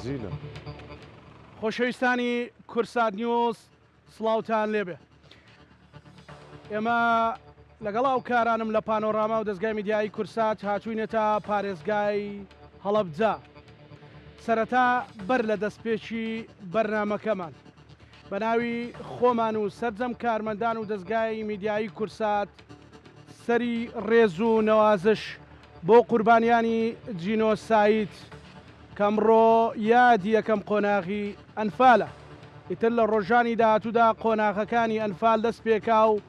زیلە. خۆشەویستانی کورسات نیوز سڵاوتان لێبێ. ئێمە لەگەڵ هاوکارانم لە پانۆراما و دەزگای میدیایی کورسات هاتووینەتە پارێزگای هەڵەبجە. سەرەتا بەر لە دەستپێکی بەرنامەکەمان بە ناوی خۆمان و سەرجەم کارمەندان و دەزگای میدیایی کورسات سەری ڕێز و نەوازش بۆ قوربانیانی جینۆساید کە ئەمڕۆ یادی یەکەم قۆناغی ئەنفالە، ئیتر لە ڕۆژانی داهاتوودا قۆناغەکانی ئەنفال دەست پێکا و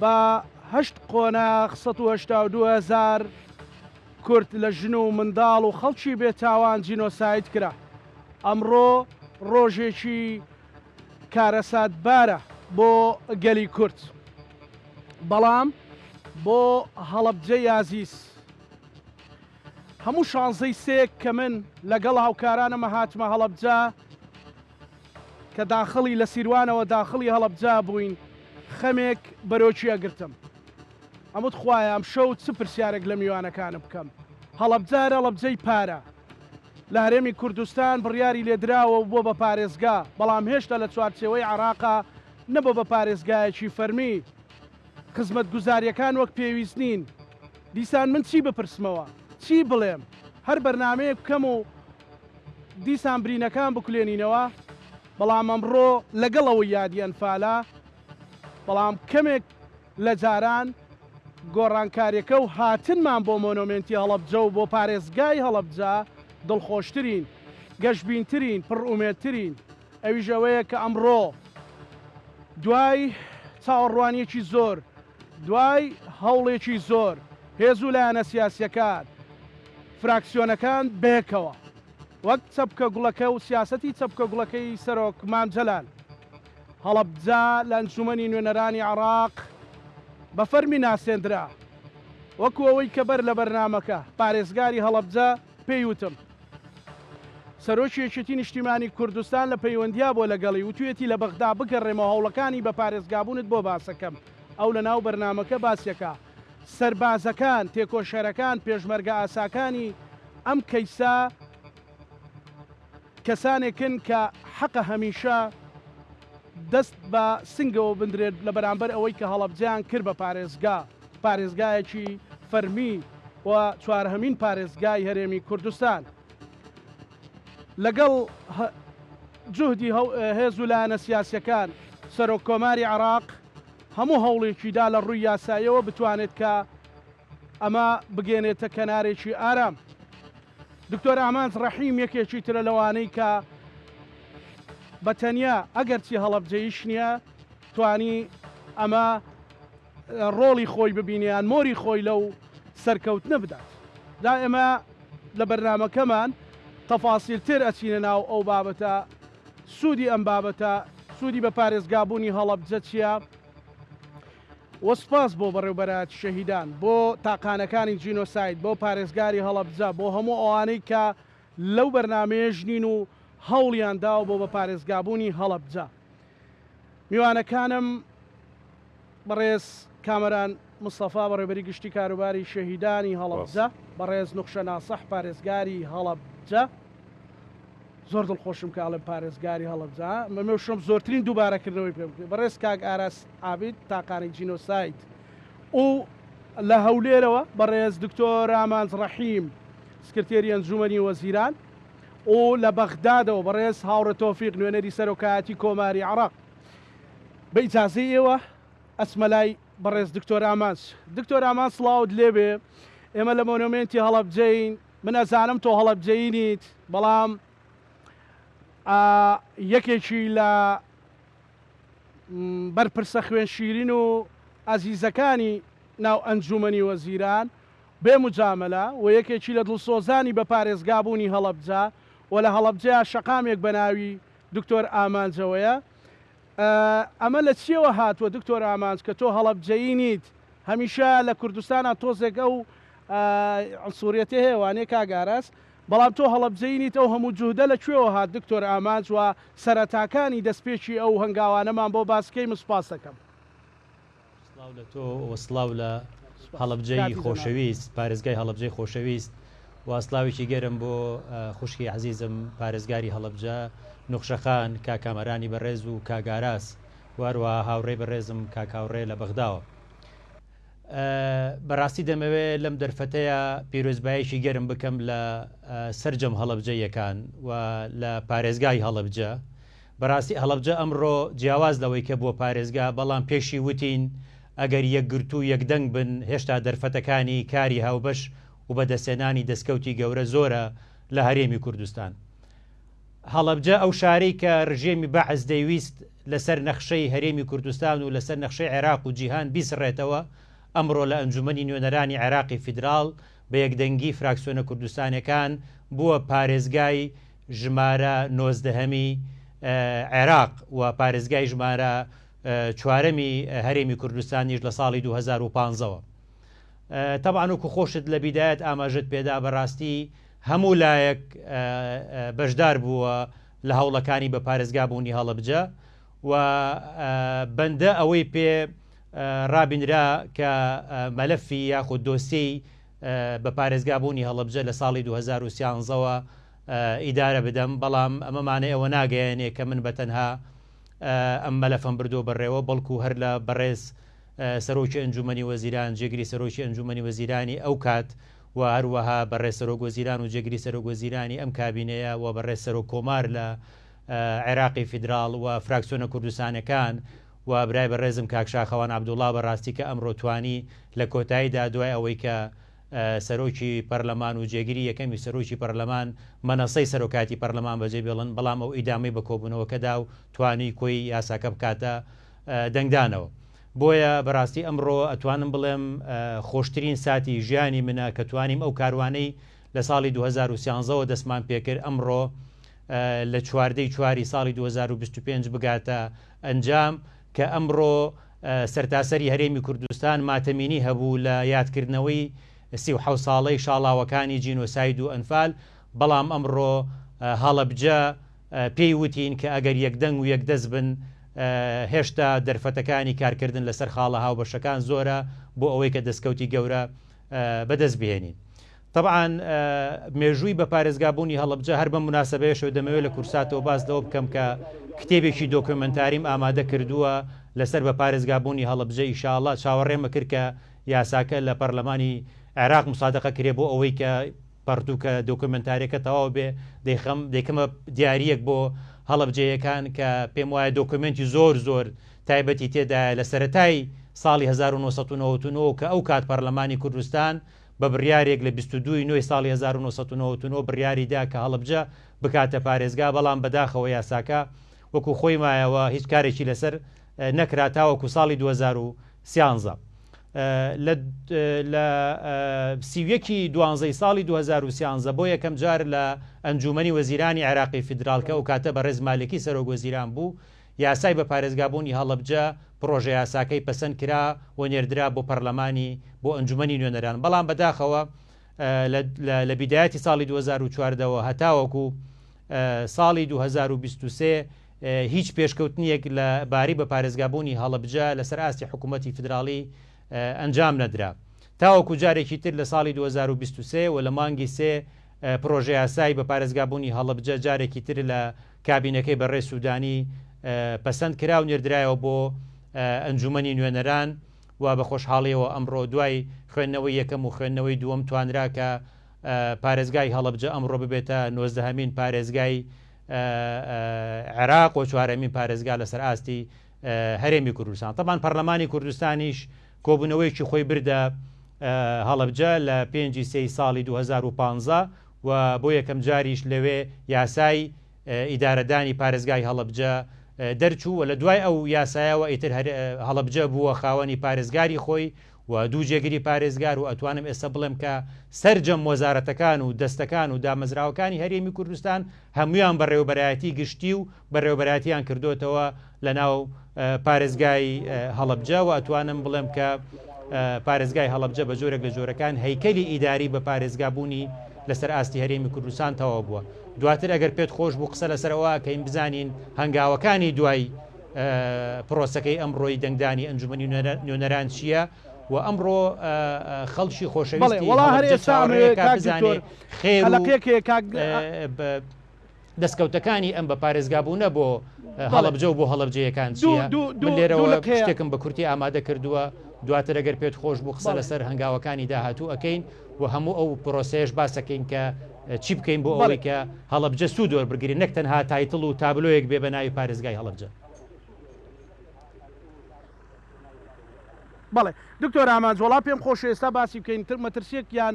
بە هەشت قۆناغ 182 هەزار کورد لە ژن و منداڵ و خەڵکی بێ تاوان جینۆساید کرا. ئەمڕۆ ڕۆژێکی کارەساتبارە بۆ گەلی کورد، بەڵام بۆ هەڵەبجەی ئازیز هەموو شانزەی سێ کە من لەگەڵ هاوکارانم هاتمە هەڵەبجە کە داخڵی لە سیروانەوە داخڵی هەڵەبجە بووین خەمێک بەرۆکی ئەگرتم ئەموت خوایە ئەمشەو چ پرسیارێک لە میوانەکانم بکەم هەڵەبجە هەر هەڵەبجەی پارە لە هەرێمی کوردستان بڕیاری لێدراوە و بووە بە پارێزگا، بەڵام هێشتا لە چوارچێوەی عێراقا نەبووە بە پارێزگایەکی فەرمی. خزمەتگوزارییەکان وەک پێویست نین. دیسان من چی بپرسمەوە؟ چی بڵێم؟ هەر بەرنامەیەک بکەم و دیسان برینەکان بکولێنینەوە؟ بەڵام ئەمڕۆ لەگەڵ ئەوەی یادی ئەنفالە، بەڵام کەمێک لە جاران گۆڕانکاریەکە و هاتنمان بۆ مۆنۆمێنتی هەڵەبجە و بۆ پارێزگای هەڵەبجە دڵخۆشترین، گەشبینترین، پڕ ئومێدترین، ئەویش ئەوەیە کە ئەمڕۆ دوای چاوەڕوانیەکی زۆر، دوای هەوڵێکی زۆر هێز و لایەنە سیاسیەکان، فراکسیۆنەکان بەیەکەوە وەک چەپکە گوڵەکە و سیاسەتی چەپکە گوڵەکەی سەرۆک مام جەلال، هەڵەبجە لە ئەنجومەنی نوێنەرانی عێراق بە فەرمی ناسێندرا. وەکو ئەوەی کە بەر لە بەرنامەکە پارێزگاری هەڵەبجە پێی وتم، سەرۆکی یەکێتی نیشتیمانی کوردستان لە پەیوەندیا بووە لەگەڵی، وتویەتی لە بەغدا بگەڕێمەوە هەوڵەکانی بە پارێزگابوونت بۆ باسەکەم. ئەو لەناو بەرنامەکە باسیەکا. سەربازەکان، تێکۆشەرەکان، پێشمەرگە ئاساکانی ئەم کەیسە، کەسانێکن کە حەقە هەمیشە دەست بە سنگەوە بندرێت لە بەرامبەر ئەوەی کە هەڵەبجەیان کرد بە پارێزگا، پارێزگایەکی فەرمی و چوارهەمین پارێزگای هەرێمی کوردستان. لەگەڵ جوهدی هێز و لایەنە سیاسیەکان، سەرۆک کۆماری عێراق هەموو هەوڵێکی دا لە ڕووی یاساییەوە بتوانێت کە ئەمە بگەێنێتە کەنارێکی ئارام. دکتۆر ئامانج ڕەحیم یەکێکی ترە لەوانەی کە بە تەنیا ئەگەرچی هەڵەبجەییش نییە توانی ئەمە ڕۆڵی خۆی ببینێ یان مۆری خۆی لەو سەرکەوتنە بدات. جا ئێمە لە بەرنامەکەمان تەفاسیلتر ئەچینە ناو ئەو بابەتە، سوودی ئەم بابەتە، سوودی بە پارێزگابوونی هەڵەبجە چییە؟ و سوپاس بۆ بەڕێوبەرایەتی شەهیدان، بۆ تاقانەکانی جینۆساید، بۆ پارێزگاری هەڵەبجە، بۆ هەموو ئەوانەی کە لەو بەرنامەیەش نین و هەوڵیان داوە بۆ بە پارێزگابوونی هەڵەبجە. میوانەکانم بەڕێز کامەران مستەفا بەڕێوبەری گشتی کاروباری شەهیدانی هەڵەبجە، بەڕێز نوخشە ناسح پارێزگاری هەڵەبجە، زۆر دڵخۆشم کە ئەڵێم پارێزگاری هەڵەبجە مەمێوشم زۆرترین دووبارەکردنەوەی پێ بکرێت بەڕێز کاک ئاراس عابید تاقانەی جینۆساید و لە هەولێرەوە بەڕێز دکتۆر ئامانج ڕەحیم سکرتێری ئەنجومەنی وەزیران و لە بەغدادەوە بەڕێز هاوڕێ تۆفیق نوێنەری سەرۆکایەتی کۆماری عێراق بە ئیجازەی ئێوە ئەچمە لای بەڕێز دکتۆر ئامانج دکتۆر ئامانج سڵاوت لێبێ ئێمە لە مۆنۆمێنتی هەڵەبجەین من ئەزانم تۆ هەڵەبجەیی نیت بەڵام یەکێکی لە بەرپرسە خوێن شیرین و ئازیزەکانی ناو ئەنجومەنی وەزیران بێ مجاملە و یەکێکی لە دڵسۆزانی بە پارێزگابوونی هەڵەبجە و لە هەڵەبجەیا شەقامێک بە ناوی دکتۆر ئامانجەوەیە ئەمە لە چیەوە هاتووە دکتۆر ئامانج کە تۆ هەڵەبجەیی نیت هەمیشە لە کوردستانا تۆزێک ئەو عنسوریەتە هەیە وانیە کاک ئاراس بەڵام تۆ هەڵەبجەیی نیت ئەو هەموو جوهدە لە کوێوە هات دکتۆر ئامانج و سەرەتاکانی دەستپێکی ئەو هەنگاوانەمان بۆ باس کەی من سوپاست دەکەم. سڵاو لە تۆ و سڵاو لە هەڵەبجەی خۆشەویست، پارێزگای هەڵەبجەی خۆشەویست. و سڵاوێکی گەرم بۆ خوشکی عەزیزم پارێزگاری هەڵەبجە نوخشە خان، کاک کامەرانی بەڕێز و کاک ئاراس و هەروەها هاوڕێی بەڕێزم کاک هاوڕێ لە بەغداوە. بەڕاستی دەمەوێ لەم دەرفەتەیا پیرۆزبایەکی گەرم بکەم لە سەرجەم هەڵەبجەیەکان و لە پارێزگای هەڵەبجە. بەڕاستی هەڵەبجە ئەمڕۆ جیاواز لەوەی کە بووە پارێزگا، بەڵام پێشی وتین ئەگەر یەکگرتوو و یەکدەنگ بن هێشتا دەرفەتەکانی کاری هاوبەش و بەدەستهێنانی دەستکەوتی گەورە زۆرە لە هەرێمی کوردستان. هەڵەبجە ئەو شارەی کە رژێمی بەعس دەیویست لەسەر نەخشەی هەرێمی کوردستان و لەسەر نەخشەی عێراق و جیهان بیسڕێتەوە، ئەمڕۆ لە ئەنجومەنی نوێنەرانی عێراقی فیدراڵ بە یەکدەنگی فراکسیۆنە کوردستانیەکان بووە پارێزگای ژمارە نۆزدەهەمی عێراق و پارێزگای ژمارە چوارەمی هەرێمی کوردستانیش لە ساڵی 2015 وە. تەبعەن وەکو خۆشت لە بیدایەت ئاماژەت پێدا بەڕاستی هەموو لایەک بەشدار بووە لە هەوڵەکانی بە پارێزگا بوونی هەڵەبجە و بەندە ئەوەی پێ ڕابینرا کە مەلەفی یاخود دۆسیەی بە پارێزگا بوونی هەڵەبجە لە ساڵی 2013ەوە ئیدارە بدەم، بەڵام ئەمە مانای ئەوە ناگەیەنێ کە من بە تەنها ئەم مەلەفەم بردووە بەڕێوە، بەڵکو هەر لە بەڕێز سەرۆکی ئەنجوومەنی وەزیران، جێگری سەرۆکی ئەنجوومەنی وەزیرانی ئەو کات و هەروەها بەڕێز سەرۆک وەزیران و جێگری سەرۆک وەزیرانی ئەم کابینەیە و بەڕێز سەرۆک کۆمار لە عێراقی فیدراڵ و فراکسیۆنە کوردستانەکان و برای بەڕێزم کاک شاخەوان عەبدوڵا بەڕاستی کە ئەمڕۆ توانی لە کۆتاییدا دوای ئەوەی کە سەرۆکی پەرلەمان و جێگری یەکەمی سەرۆکی پەرلەمان مەنەسەی سەرۆکایەتی پەرلەمان بەجێ بێڵن بەڵام ئەو ئیدامەی بە کۆبوونەوەکە دا و توانی کۆی یاساکە بکاتە دەنگدانەوە بۆیە بەڕاستی ئەمڕۆ ئەتوانم بڵێم خۆشترین ساتی ژیانی منە کە توانیم ئەو کاروانەی لە ساڵی 2013 ەوە دەستمان پێکرد ئەمڕۆ لە چواردەی چواری ساڵی 2025 بگاتە ئەنجام کە ئەمڕۆ سەرتاسەری هەرێمی کوردستان ماتەمینی هەبوو لە یادکردنەوەی 37 ساڵەی شاڵاوەکانی جینۆساید و ئەنفال بەڵام ئەمڕۆ هەڵەبجە پێی وتین کە ئەگەر یەکدەنگ و یەکدەست بن هێشتا دەرفەتەکانی کارکردن لەسەر خاڵە هاوبەشەکان زۆرە بۆ ئەوەی کە دەستکەوتی گەورە بەدەست بهێنین. تەبعەن مێژووی بە پارێزگا بوونی هەڵەبجە هەر بەم موناسەبەیەشەوە دەمەوێت لە کورساتەوە باس لەوە بکەم کە کتێبێکی دۆکۆمێنتاریم ئامادە کردووە لەسەر بە پارێزگا بوونی هەڵەبجە ئیشاڵڵا چاوەڕێمە کرد کە یاساکە لە پەرلەمانی عێراق مسادەقە کرێ بۆ ئەوەی کە پەڕتووکە دۆکۆمێنتاریەکە تەواو بێ دەیخەم دەیکەمە دیاریەک بۆ هەڵەبجەیەکان کە پێم وایە دۆکۆمێنتی زۆر زۆر تایبەتی تێدایە لە سەرەتای ساڵی 1999 کە ئەو کات پەرلەمانی کوردستان بە بڕیارێک لە 22 ی نۆی ساڵی 1999 بڕیاری دا کە هەڵەبجە بکاتە پارێزگا بەڵام بەداخەوە یاساکە وەکو خۆی مایەوە هیچ کارێکی لەسەر نەکرا تاوەکو ساڵی 2013 لە لە 31 ی دوانزەی ساڵی 2013 بۆ یەکەم جار لە ئەنجوومەنی وەزیرانی عێراقی فیدراڵ کە ئەو کاتە بەڕێز مالکی سەرۆک وەزیران بوو یاسای بە پارێزگابوونی هەڵەبجە پڕۆژە یاساکەی پەسەند کرا و نێردرا بۆ پەرلەمانی بۆ ئەنجوومەنی نوێنەران بەڵام بەداخەوە لە لە بیدایەتی ساڵی 2014 وە هەتاوەکو ساڵی 2023 هیچ پێشکەوتنیەک لە بارەی بە پارێزگابوونی هەڵەبجە لەسەر ئاستی حکوومەتی فیدراڵی ئەنجام نەدرا. تاوەکو جارێکی تر لە ساڵی 2023 و لە مانگی سێ پڕۆژەیاسای بە پارێزگابوونی هەڵەبجە جارێکی تر لە کابینەکەی بەڕێز سوودانی پەسەند کرا و نێردرایەوە بۆ ئەنجوومەنی نوێنەران و بە خۆشحاڵیەوە ئەمڕۆ دوای خوێندنەوەی یەکەم و خوێندنەوەی دووەم توانرا کە پارێزگای هەڵەبجە ئەمڕۆ ببێتە نۆزدەهەمین پارێزگای عێراق و چوارەمین پارێزگا لەسەر ئاستی هەرێمی کوردستان. تەبان پەرلەمانی کوردستانیش کۆبوونەوەیەکی خۆی بردە هەڵەبجە لە پێنجی سێی ساڵی 2015 و بۆ یەکەم جاریش لەوێ یاسای ئیدارەدانی پارێزگای هەڵەبجە دەرچوو و لە دوای ئەو یاسایەوە ئیتر هەڵەبجە بووە خاوەنی پارێزگاری خۆی و دوو جێگری پارێزگار و ئەتوانم ئێستا بڵێم کە سەرجەم وەزارەتەکان و دەستەکان و دامەزراوەکانی هەرێمی کوردستان هەموویان بەڕێوەبەرایەتی گشتی و بەڕێوەبەرایەتیان کردۆتەوە لە ناو پارێزگای هەڵەبجە و ئەتوانم بڵێم کە پارێزگای هەڵەبجە بە جۆرێک لە جۆرەکان هەیکەلی ئیداری بە پارێزگا بوونی لەسەر ئاستی هەرێمی کوردستان تەواو بووە. دواتر ئەگەر پێت خۆش بوو قسە لەسەر ئەوە ئەکەین بزانین هەنگاوەکانی دوای پرۆسەکەی ئەمڕۆی دەنگدانی ئەنجومەنی نوێنەران چییە و و ئەمڕۆ خەڵکی بەڵێ خۆشەویستی وەڵا هەر هەڵەبجە ئێستا ئەمەوێ چاوەڕێیەکا کاک بزانێ دکتۆر خێر و قەلەقیەک هەیە کاک دەستکەوتەکانی ئەم بە پارێزگابوونە بۆ بەڵێ هەڵەبجە و بۆ هەڵەبجەیەکان دوو چییە؟ دوو من دوو دوو لێرەوە لق هەیە شتێکم بە کورتی ئامادە کردووە، دواتر ئەگەر پێت خۆش بوو قسە بەڵێ. لەسەر هەنگاوەکانی داهاتوو ئەکەین و هەموو ئەو پرۆسەیەش باس ئەکەین کە چی بکەین بۆ بەڵێ. ئەوەی کە هەڵەبجە سوود وەربگرێ نەک تەنها title و تابلۆیەک بێ بە ناوی پارێزگای هەڵەبجە. بەڵێ دکتۆر ئامانج وەڵا پێم خۆشە ئێستا باسی بکەین تر مەترسیەک یان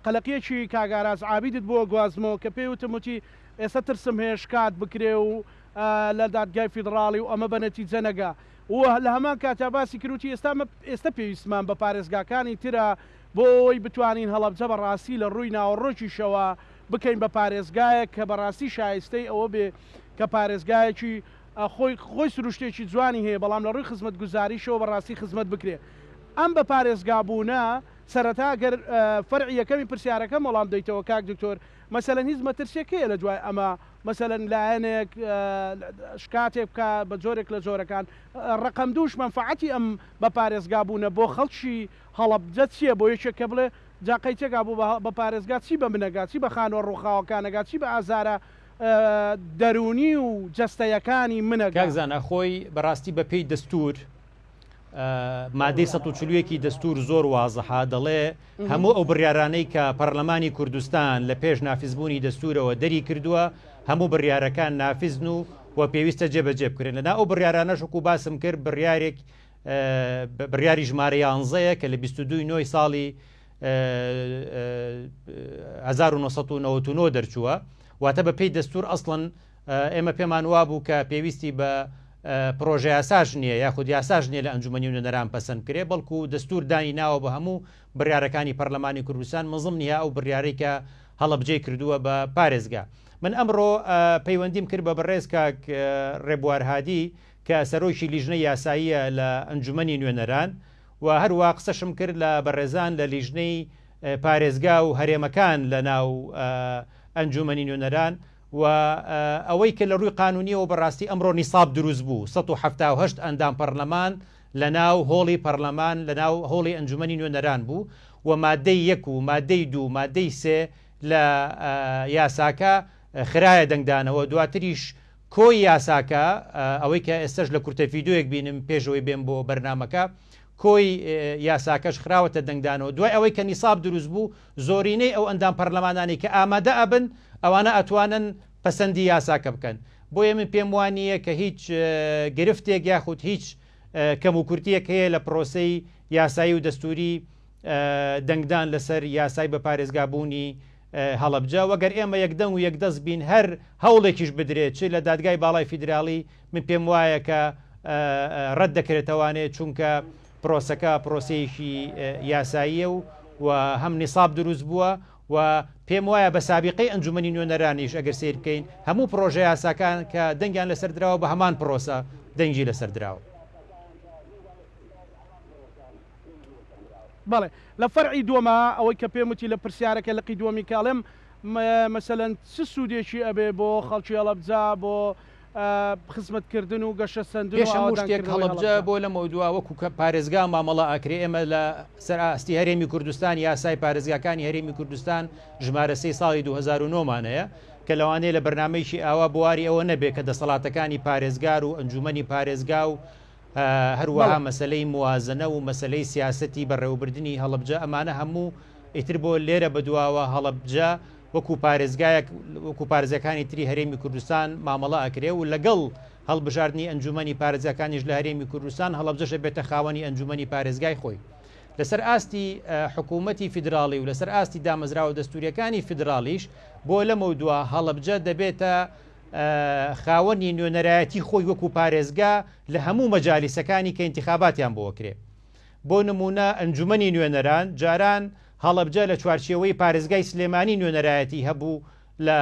قەلەقیەکی کاک ئاراس عابیدت بۆ گوازمەوە کە پێی وتم وتی ئێستا ترسم هەیە شکات بکرێ و لە دادگای فیدڕاڵی و ئەمە بە نەتیجە نەگا و لە هەمان کاتا باسی کرد وتی ئێستا ئەمە ئێستا پێویستمان بە پارێزگاکانی ترە بۆ ئەوەی بتوانین هەڵەبجە بە ڕاستی لە ڕووی ناوەڕۆکیشەوە بکەین بە پارێزگایەک کە بەڕاستی شایستەی ئەوە بێ کە پارێزگایەکی خۆی خۆی سروشتێکی جوانی هەیە بەڵام لە ڕووی خزمەتگوزاریشەوە بەڕاستی خزمەت بکرێ ئەم بە پارێزگا بوونە سەرەتا گەر فەرعی یەکەمی پرسیارەکەم وەڵام دەیتەوە کاک دکتۆر مەسەلەن هیچ مەترسیەک هەیە لە دوای ئەمە مەسەلەن لایەنێک شکاتێک بکا بە جۆرێک لە جۆرەکان ڕەقەم دووش مەنفەعەتی ئەم بە پارێزگا بوونە بۆ خەڵکی هەڵەبجە چیە بۆ یەکێک کە بڵێ جا قەیچەکا بوو بە پارێزگا چی بە منەگا چی بە خانووە ڕووخاوەکانەگا چی بە ئازارە دەروونی و جەستەیەکانی منە کاک گا. زانا خۆی بەڕاستی بە پێی دەستور مادەی 141 ی دەستور زۆر وازحە دەڵێ هەموو ئەو بڕیارانەی کە پەرلەمانی کوردستان لە پێش نافزبوونی دەستورەوە دەری کردووە هەموو بڕیارەکان نافزن و و پێویستە جێبەجێ بکرێن لەنا ئەو بڕیارانەش وەکو باسم کرد بڕیارێک بڕیاری ژمارە یانزەیە کە لە 22 نۆی ساڵی 1999 دەرچووە واتە بە پێی دەستور ئەسڵەن ئێمە پێمان وابوو کە پێویستی بە پرۆژە یاساش نییە یاخود یاساش نییە لە ئەنجومەنی نوێنەران پەسەند بکرێ بەڵکو دەستور دانی ناوە بە هەموو بڕیارەکانی پەرلەمانی کوردستان مزم نییە ئەو بڕیارەی کە هەڵەبجەی کردووە بە پارێزگا من ئەمڕۆ پەیوەندیم کرد بە بەڕێز کاک ڕێبوار هادی کە سەرۆکی لیژنەی یاساییە لە ئەنجومەنی نوێنەران و هەروا قسەشم کرد لە بەڕێزان لە لیژنەی پارێزگا و هەرێمەکان لە ناو ئەنجومەنی نوێنەران و ئەوەی کە لە ڕووی قانونیەوە بەڕاستی ئەمڕۆ نیساب دروست بوو 178 ئەندام پەرلەمان لە ناو هۆڵی پەرلەمان لە ناو هۆڵی ئەنجومەنی نوێنەران بوو و مادەی یەک و مادەی دوو مادەی سێ لە یاساکە خرایە دەنگدانەوە دواتریش کۆی یاساکە، ئەوەی کە ئێستەش لە کورتە ڤیدیۆیەک بینم پێش ئەوەی بێم بۆ بەرنامەکە، کۆی یاساکەش خراوەتە دەنگدانەوە، دوای ئەوەی کە نیساب دروست بوو، زۆرینەی ئەو ئەندام پەرلەمانانەی کە ئامادە ئەبن، ئەوانە ئەتوانن پەسەندی یاساکە بکەن. بۆیە من پێم وا نییە کە هیچ گرفتێک یاخود هیچ کەموکورتییەک هەیە لە پرۆسەی یاسایی و دەستووری دەنگدان لەسەر یاسای بە پارێزگابوونی هەڵەبجە و گەر ئێمە یەکدەنگ و یەکدەست بین هەر هەوڵێکیش بدرێت چ لە دادگای باڵای فیدراڵی من پێم وایە کە ڕەت دەکرێتەوانێ چونکە پرۆسەکە پرۆسەیەکی یاساییە و و هەم نیساب دروست بووە و پێم وایە بە سابیقەی ئەنجومەنی نوێنەرانیش ئەگەر سەیر بکەین هەموو پرۆژە یاساکان کە دەنگیان لەسەر دراوە بە هەمان پرۆسە دەنگی لەسەر دراوە. بەڵێ لە فەرعی دووەما ئەوەی کە پێم وتی لە پرسیارەکە لقی دووەمی کە ئەڵێم مەسەلەن چ سوودێکی ئەبێ بۆ خەڵکی هەڵەبجە بۆ خزمەت کردن و گەشە سەندن پێش و هەموو ئاوەدان شتێک کردنەوەی هەڵەبجە هەڵەبجە؟ بۆ لەمەودوا وەکو کە پارێزگا مامەڵە ئەکرێ ئێمە لە سەر ئاستی هەرێمی کوردستان یاسای پارێزگاکانی هەرێمی کوردستان ژمارە سێی ساڵی 2009 مان هەیە کە لەوانەیە لە بەرنامەیەکی ئاوا بواری ئەوە نەبێ کە دەسەڵاتەکانی پارێزگار و ئەنجومەنی پارێزگا و هەروەها مەسەلەی موازنە و مەسەلەی سیاسەتی بەڕێوەبردنی هەڵەبجە ئەمانە هەموو ئیتر بۆ لێرە بەدواوە هەڵەبجە وەکو پارێزگایەک وەکو پارێزگاکانی تری هەرێمی کوردستان مامەڵە ئەکرێ و لەگەڵ هەڵبژاردنی ئەنجومەنی پارێزگاکانیش لە هەرێمی کوردستان هەڵەبجەش ئەبێتە خاوەنی ئەنجومەنی پارێزگای خۆی لەسەر ئاستی حکوومەتی فیدراڵی و لەسەر ئاستی دامەزراوە دەستوریەکانی فیدراڵیش بۆ لەمەودوا هەڵەبجە دەبێتە خاوەنی نوێنەرایەتی خۆی وەکو پارێزگا لە هەموو مەجالیسەکانی کە ئینتیخاباتیان بۆ ئەکرێ. بۆ نموونە ئەنجومەنی نوێنەران جاران هەڵەبجە لە چوارچێوەی پارێزگای سلێمانی نوێنەرایەتی هەبوو لە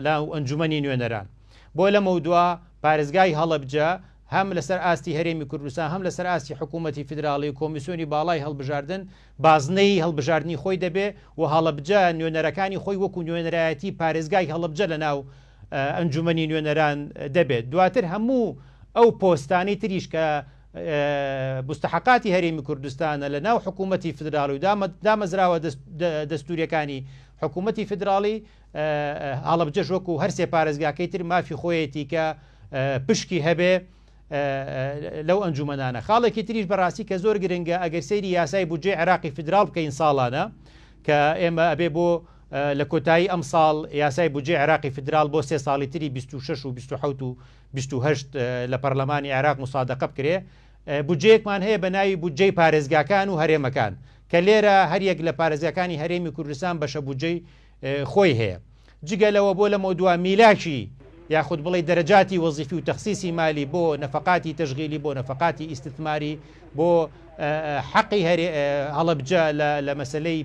لە ئەنجومەنی نوێنەران. بۆ لەمەودوا پارێزگای هەڵەبجە هەم لەسەر ئاستی هەرێمی کوردستان هەم لەسەر ئاستی حکوومەتی فیدراڵی و کۆمیسیۆنی باڵای هەڵبژاردن بازنەی هەڵبژاردنی خۆی دەبێ و هەڵەبجە نوێنەرەکانی خۆی وەکو نوێنەرایەتی پارێزگای هەڵەبجە لەناو ئەنجومەنی نوێنەران دەبێت. دواتر هەموو ئەو پۆستانەی تریش کە مستحقاتی هەرێمی کوردستانە لە ناو حکوومەتی فیدراڵی و دامەزراوە دەستوریەکانی حکوومەتی فیدراڵی، هەڵەبجەش وەکو هەرسێ پارێزگاکەی تر مافی خۆیەتی کە پشکی هەبێ لەو ئەنجومەنانە. خاڵێکی تریش بەڕاستی کە زۆر گرنگە ئەگەر سەیری یاسای بودجەی عێراقی فیدراڵ بکەین ساڵانە کە ئێمە ئەبێ بۆ لە کۆتایی ئەم ساڵ یاسای بودجەی عێراقی فیدراڵ بۆ سێ ساڵی تری 26 و 27 و 28 لە پەرلەمانی عێراق مسادەقە بکرێ، بودجەیەکمان هەیە بە ناوی بودجەی پارێزگاکان و هەرێمەکان کە لێرە هەریەک لە پارێزگاکانی هەرێمی کوردستان بەشە بودجەی خۆی هەیە. جگە لەوە بۆ لەمەودوا میلاکی یاخود بڵێی دەرەجاتی وەزیفی و تەخسیسی مالی بۆ نەفەقاتی تەشغیلی بۆ نەفەقاتی ئیستثماری بۆ حەقی هەڵەبجە لە مەسەلەی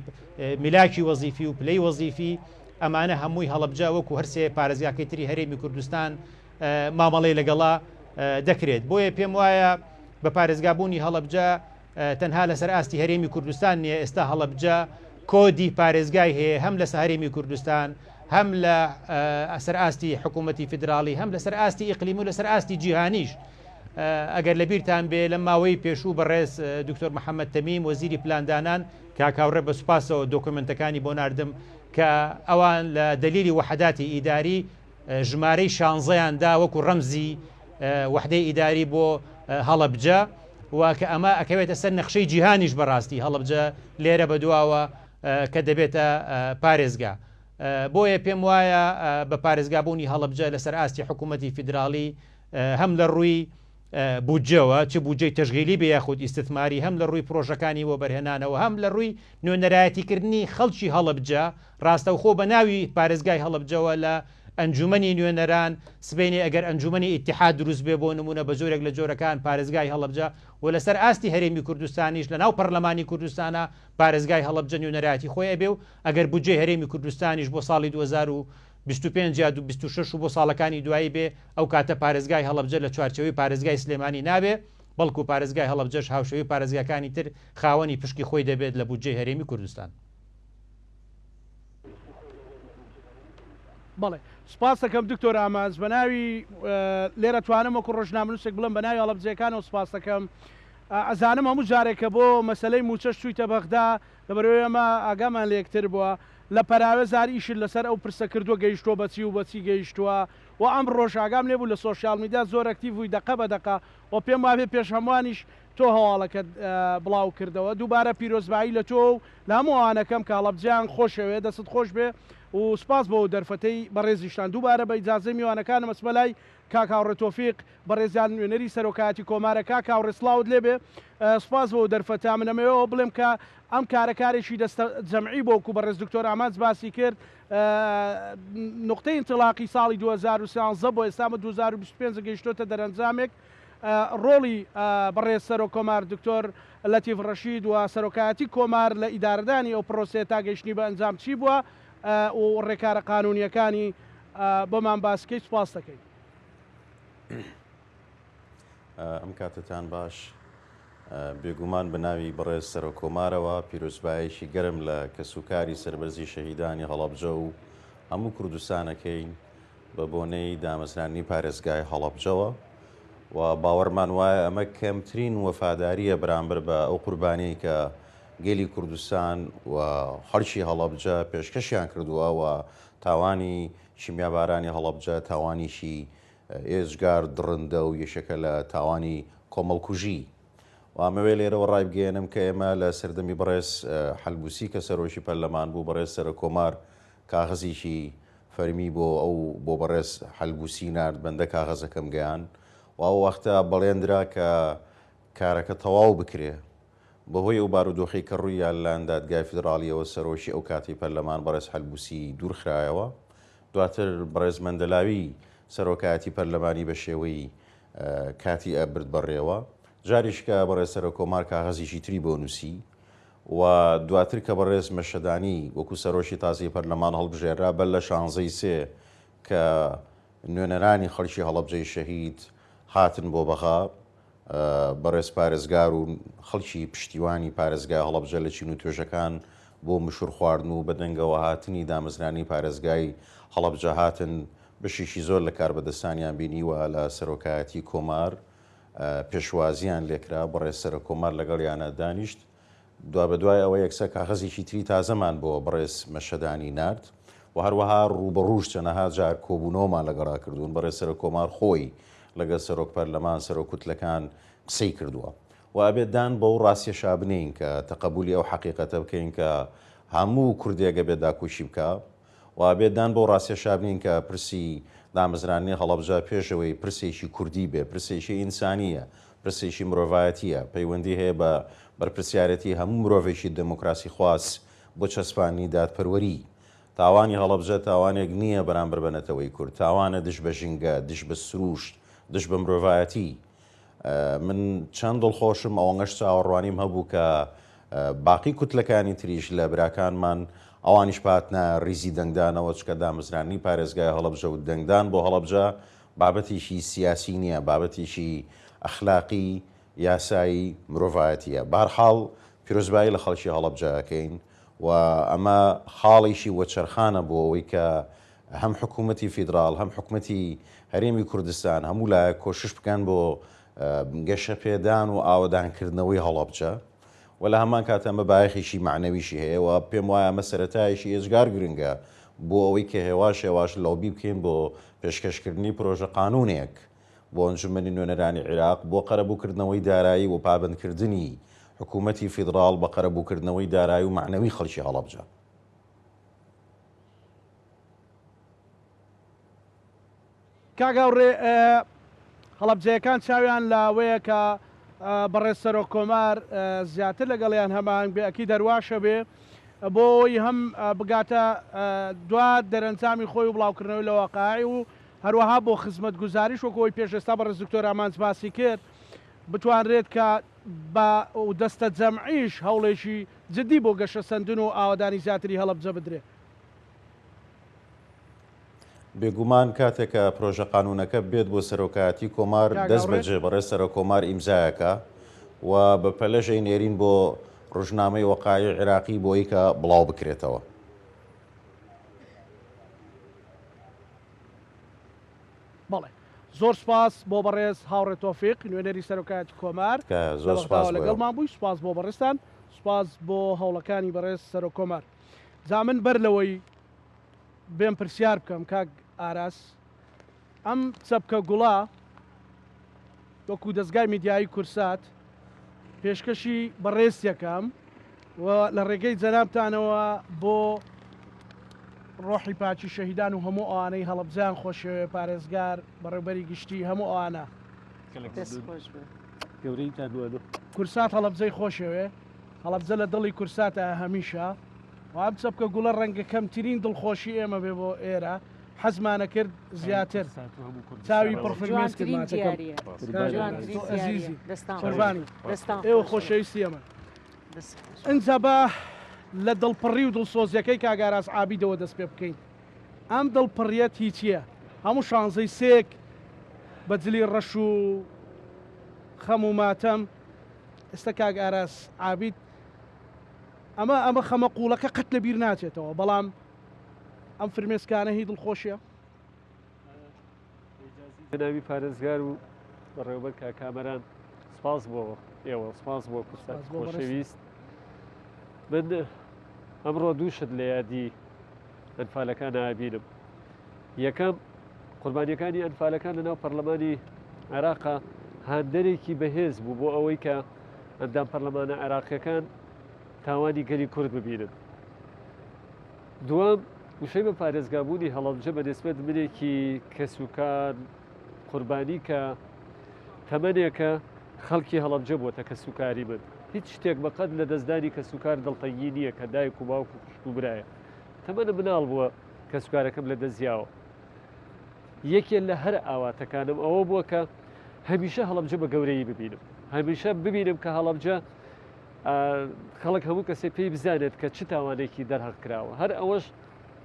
میلاکی وەزیفی و پلەی وەزیفی ئەمانە هەمووی هەڵەبجە وەکو هەرسێ پارێزگاکەی تری هەرێمی کوردستان مامەڵەی لەگەڵا دەکرێت. بۆیە پێم وایە بە پارێزگابوونی هەڵەبجە تەنها لەسەر ئاستی هەرێمی کوردستان نییە، ئێستا هەڵەبجە کۆدی پارێزگای هەیە هەم لەسەر هەرێمی کوردستان، هەم لە سەر ئاستی حکوومەتی فیدراڵی، هەم لەسەر ئاستی ئیقلیمی و لەسەر ئاستی جیهانیش. ئەگەر لەبیرتان بێ لەم ماوەی پێشوو بەڕێز دکتۆر محەممەد تەمیم وەزیری پلاندانان کاک هاوڕێ بە سوپاسەوە دۆکۆمێنتەکانی بۆ ناردم کە ئەوان لە دەلیلی وەحداتی ئیداری ژمارەی شانزەیان دا وەکو ڕەمزی وەحدەی ئیداری بۆ هەڵەبجە و کە ئەمە ئەکەوێتە سەر نەخشەی جیهانیش بەڕاستی هەڵەبجە لێرە بەدواوە کە دەبێتە پارێزگا. بۆیە پێم وایە بە پارێزگابوونی هەڵەبجە لەسەر ئاستی حکوومەتی فیدراڵی هەم لە ڕووی بودجەوە، چ بودجەی تەشغیلی بێ یاخود ئیستثماری، هەم لە ڕووی پرۆژەکانی وەبەرهێنانەوە، هەم لە ڕووی نوێنەرایەتیکردنی خەڵکی هەڵەبجە ڕاستەوخۆ بە ناوی پارێزگای هەڵەبجەوە لە ئەنجومەنی نوێنەران، سبەینێ ئەگەر ئەنجومەنی ئیتیحاد دروست بێ بۆ نموونە بە جۆرێک لە جۆرەکان پارێزگای هەڵەبجە و لەسەر ئاستی هەرێمی کوردستانیش لە ناو پەرلەمانی کوردستانا پارێزگای هەڵەبجە نوێنەرایەتی خۆی ئەبێ و ئەگەر بودجەی هەرێمی کوردستانیش بۆ ساڵی 2025 یا 26 و بۆ ساڵەکانی دوایی بێ ئەو کاتە پارێزگای هەڵەبجە لە چوارچێوەی پارێزگای سلێمانی نابێ بەڵکو پارێزگای هەڵەبجەش هاوشێوەی پارێزگاکانی تر خاوەنی پشکی خۆی دەبێت لە بودجەی هەرێمی کوردستان. بەڵێ سوپاست دەکەم دکتۆر ئامانج بە ناوی لێرە توانم وەکو ڕۆژنامەنووسێک بڵێم بە ناوی هەڵەبجەیەکانەوە سوپاست دەکەم ئەزانم هەموو جارێک کە بۆ مەسەلەی مووچەش چوویتە بەغدا لەبەرئەوەی ئێمە ئاگامان لە یەکتر بووە لە پەراوێزار ئیشت لەسەر ئەو پرسە کردووە گەیشتووە بە چی و بە چی گەیشتووە و ئەمڕۆش ئاگام لێ بوو لە سۆشیال میدیا زۆر ئەکتیڤ بووی دەقە بە دەقە و پێم وابێ پێش هەمووانیش تۆ هەواڵەکەت بڵاو کردەوە دووبارە پیرۆزبایی لە تۆ و لە هەموو ئەوانەکەم کە هەڵەبجەیان خۆشەوێ دەستت خۆش بێ و سوپاس بۆ دەرفەتەی بەڕێزیشتان دووبارە بە ئیجازەی میوانەکانم ئەچمە لای کاک هاوڕێ تۆفیق بەڕێزیان نوێنەری سەرۆکایەتی کۆمارە کاک هاوڕێ سڵاوت لێ بێ سوپاس بۆ دەرفەتە من ئەمەوێ ئەوە بڵێم کە ئەم کارە کارێکی دەستە جەمعی بۆ وەکو بەڕێز دکتۆر ئامانج باسی کرد نوقتەی ئینتڵاقی ساڵی 2013 بۆ ئێستا 2025 گەیشتۆتە دەرەنجامێک ڕۆڵی بەڕێز سەرۆک کۆمار دکتۆر لەتیف ڕەشید و سەرۆکایەتی کۆمار لە ئیدارەدانی ئەو پرۆسەیە تا گەیشتنی بە ئەنجام چی بووە و ڕێکارە قانوونییەکانی بۆمان باس بکەیت سوپاست دەکەین. ئەم کاتەتان باش. بێگومان بە ناوی بەڕێز سەرۆک کۆمارەوە پیرۆزبایەکی گەرم لە کەسوکاری سەربەرزی شەهیدانی هەڵەبجە و هەموو کوردستانەکەین بە بۆنەی دامەزراندنی پارێزگای هەڵەبجەوە و باوەڕمان وایە ئەمە کەمترین وەفادارییە بەرامبەر بە ئەو قوربانیەی کە گەلی کوردستان و خەڵکی هەڵەبجە پێشکەشیان کردووە و تاوانی کیمیابارانی هەڵەبجە تاوانێکی ئێجگار دڕندە و یەکێکە لە تاوانی کۆمەڵکوژی و ئەمەوێ لێرەوە ڕایبگەیەنم کە ئێمە لە سەردەمی بەڕێز حەلبوسی کە سەرۆکی پەرلەمان بوو بەڕێز سەرۆککۆمار کاغەزێکی فەرمی بۆ ئەو بۆ بەڕێز حەلبوسی نارد، بەندە کاغەزەکەم گەیاند و ئەو وەختە بەڵێن درا کە کارەکە تەواو بکرێ. بەهۆی ئەو بارودۆخەی کە ڕووییا لەلایەن دادگای فیدڕاڵییەوە سەرۆکی ئەو کاتەی پەرلەمان بەڕێز حەلبوسی دوورخرایەوە. دواتر بەڕێز مەندەلاوی سەرۆکایەتی پەرلەمانی بە شێوەی کاتی ئەبرد بەڕێوە. جاریشکە بەڕێز سەرۆککۆمار کاغەزێکی تری بۆ نووسی. و دواتر کە بەڕێز مەشهەدانی وەکو سەرۆکی تازەی پەرلەمان هەڵبژێررا بەر لە شانزەی سێ کە نوێنەرانی خەڵکی هەڵەبجەی شەهید هاتن بۆ بەغا بەڕێز پارێزگار و خەڵکی پشتیوانی پارێزگای هەڵەبجە لە چین و توێژەکان بۆ مشور خواردن و بەدەنگەوە هاتنی دامەزرانی پارێزگای هەڵەبجە هاتن بەشێکی زۆر لە کاربەدەستانیان بینیوە لە سەرۆکایەتی کۆمار. پێشوازییان لێکرا، بەڕێز سەرۆککۆمار لەگەڵیانا دانیشت. دوابەدوای ئەوە یەکسەر کاغەزێکی تری تازەمان بۆ بەڕێز مەشهەدانی نارد و هەروەها ڕووبەڕووش چەنەها جار کۆبوونەوەمان لەگەڵا کردوون، بەڕێز سەرۆککۆمار خۆی لەگەڵ سەرۆک پەرلەمان، سەرۆک کوتلەکان قسەی کردووە و ئەبێت دان بەو ڕاستیەشا بنێین کە تەقەبولی ئەو حەقیقەتە بکەین کە هەموو کوردێک ئەبێت داکۆکی بکا و ئەبێت دان بەو ڕاستیەشا بنێین کە پرسی دامەزراندنی هەڵەبجە پێش ئەوەی پرسێکی کوردی بێ، پرسێکی ئینسانییە، پرسێکی مرۆڤایەتییە، پەیوەندی هەیە بە بەرپرسیارێتی هەموو مرۆڤێکی دێموکراسیخواز بۆ چەسپاندنی دادپەروەری. تاوانی هەڵەبجە تاوانێک نییە بەرامبەر بە نەتەوەی کورد، تاوانە دژ بە ژینگە، دژ بە سرووشت، دژ بە مرۆڤایەتی. من چەند دڵخۆشم ئەوەنگەش چاوەڕوانیم هەبوو کە باقی کوتلەکانی تریش لە براکانمان ئەوانیش بهاتنە ریزی دەنگدانەوە چکە دامەزراندنی پارێزگای هەڵەبجە و دەنگدان بۆ هەڵەبجە بابەتێکی سیاسی نییە بابەتێکی ئەخلاقی یاسایی مرۆڤایەتیە بەهەرحاڵ پیرۆزبایی لە خەڵکی هەڵەبجە ئەکەین و ئەمە خاڵێکی وەچەرخانە بۆ ئەوەی کە هەم حکوومەتی فیدراڵ هەم حکومەتی هەرێمی کوردستان هەموو لایەک کۆشش بکەن بۆ گەشەپێدان و ئاوەدانکردنەوەی هەڵەبجە و لە هەمان کات ئەمە بایەخێکی مەعنەویشی هەیە و پێم وایە ئەمە سەرەتایەکی ئێجگار گرنگە بۆ ئەوەی کە هێواش هێواش لۆبی بکەین بۆ پێشکەشکردنی پرۆژە قانوونێک بۆ ئەنجومەنی نوێنەرانی عیراق بۆ قەرەبووکردنەوەی دارایی و پابەندکردنی حکوومەتی فیدراڵ بە قەرەبووکردنەوەی دارایی و مەعنەوی خەڵکی هەڵەبجە. کاک هاوڕێ هەڵەبجەیەکان چاویان لەوەیە کە بەڕێز سەرۆک کۆمار زیاتر لەگەڵیان هەماهەنگ بێ ئەکید هەرواشە بێ بۆ ئەوەی هەم بگاتە دوا دەرەنجامی خۆی و بڵاوکردنەوەی لە واقعی و هەروەها بۆ خزمەتگوزاریش وەکو ئەوەی پێش ئێستا بەڕێز دکتۆر ئامانج باسی کرد بتوانرێت کە بە دەستەجەمعیش هەوڵێکی جدی بۆ گەشەسەندن و ئاوەدانی زیاتری هەڵەبجە بدرێ. بێگومان کاتێک کە پرۆژە قانوونەکە بێت بۆ سەرۆکایەتی کۆمار کاک دەست هاوڕێ. بەجێ بەڕێز سەرۆک کۆمار ئیمزایەکا و بە پەلەش ئەینێرین بۆ ڕۆژنامەی وەقایعی عێراقی بۆی کە بڵاو بکرێتەوە. بەڵێ زۆر سوپاس بۆ بەڕێز هاوڕێ تۆفیق نوێنەری سەرۆکایەتی کۆمار تکایە لە زۆر سوپاس بەغداوە بۆ ئێوە. لەگەڵمان بووی سوپاس بۆ بەڕێزتان سوپاس بۆ هەوڵەکانی بەڕێز سەرۆک کۆمار جا من بەر لەوەی بێم پرسیار بکەم کاک ئاراس ئەم چەپکە گوڵە وەکو دەزگای میدیایی کورسات پێشکەشی بەڕێزتەکەم و لە ڕێگەی جەنابتانەوە بۆ ڕۆحی پاکی شەهیدان و هەموو ئەوانەی هەڵەبجەیان خۆشەوێ پارێزگار بەڕێوبەری گشتی هەموو ئەوانە کورسات هەڵەبجەی خۆشەوێ هەڵەبجە لە دڵی کورساتە هەمیشە و ئەم چەپکە گوڵە ڕەنگە کەمترین دڵخۆشی ئێمە بێ بۆ ئێرە حەزمانە کرد زیاتر چاوی پڕ فرمێسکت ماچەکەم تۆ ئەزیزی قوربانی ئێوە خۆشەویستی ئێمە ئینجا با لە دڵپڕی و دڵسۆزیەکەی کاک ئاراس عابیدەوە دەست پێ بکەین ئەم دڵپڕیەت هی چییە هەموو شانزەی سێک بە جلی ڕەش و خەم و ماتەم ئێستا کاک ئاراس عابید ئەمە ئەمە خەمە قوڵەکە قەت لە بیر ناچێتەوە بەڵام ئەم فرمێسکانە هی دڵخۆشیە. جەنابی پارێزگار و بەڕێوەبەر کاک کامەران سپاس بۆ ئێوە سپاس بۆ کورسات خۆشەویست من ئەمڕۆ دوو شت لە یادی ئەنفالەکان ئابینم یەکەم قوربانیەکانی ئەنفالەکان لەناو پەرلەمانی عێراقا هاندەرێکی بەهێز بوو بۆ ئەوەی کە ئەندام پەرلەمانە عێراقیەکان تاوانی گەلی کورد ببینن. دووەم، وشەی بە پارێزگابوونی هەڵەبجە بە نسبەت منێکی کەسوکار قوربانی کە تەمەنێکە خەڵکی هەڵەبجە بووەتە کەسوکاری من. هیچ شتێک بەقەد لەدەستدانی کەسوکار دڵتەنگی نییە کە دایک و باوک و خوشک و برایە. تەمەنم مناڵ بووە کەسوکارەکەم لەدەستیاوە. یەکێ لە هەرە ئاواتەکانم ئەوە بووە کە هەمیشە هەڵەبجە بە گەورەیی ببینم. هەمیشە ببینم کە هەڵەبجە خەڵک هەموو کەسێ پێی بزانێت کە چ تاوانێکی دەرهەق کراوە. هەر ئەوەش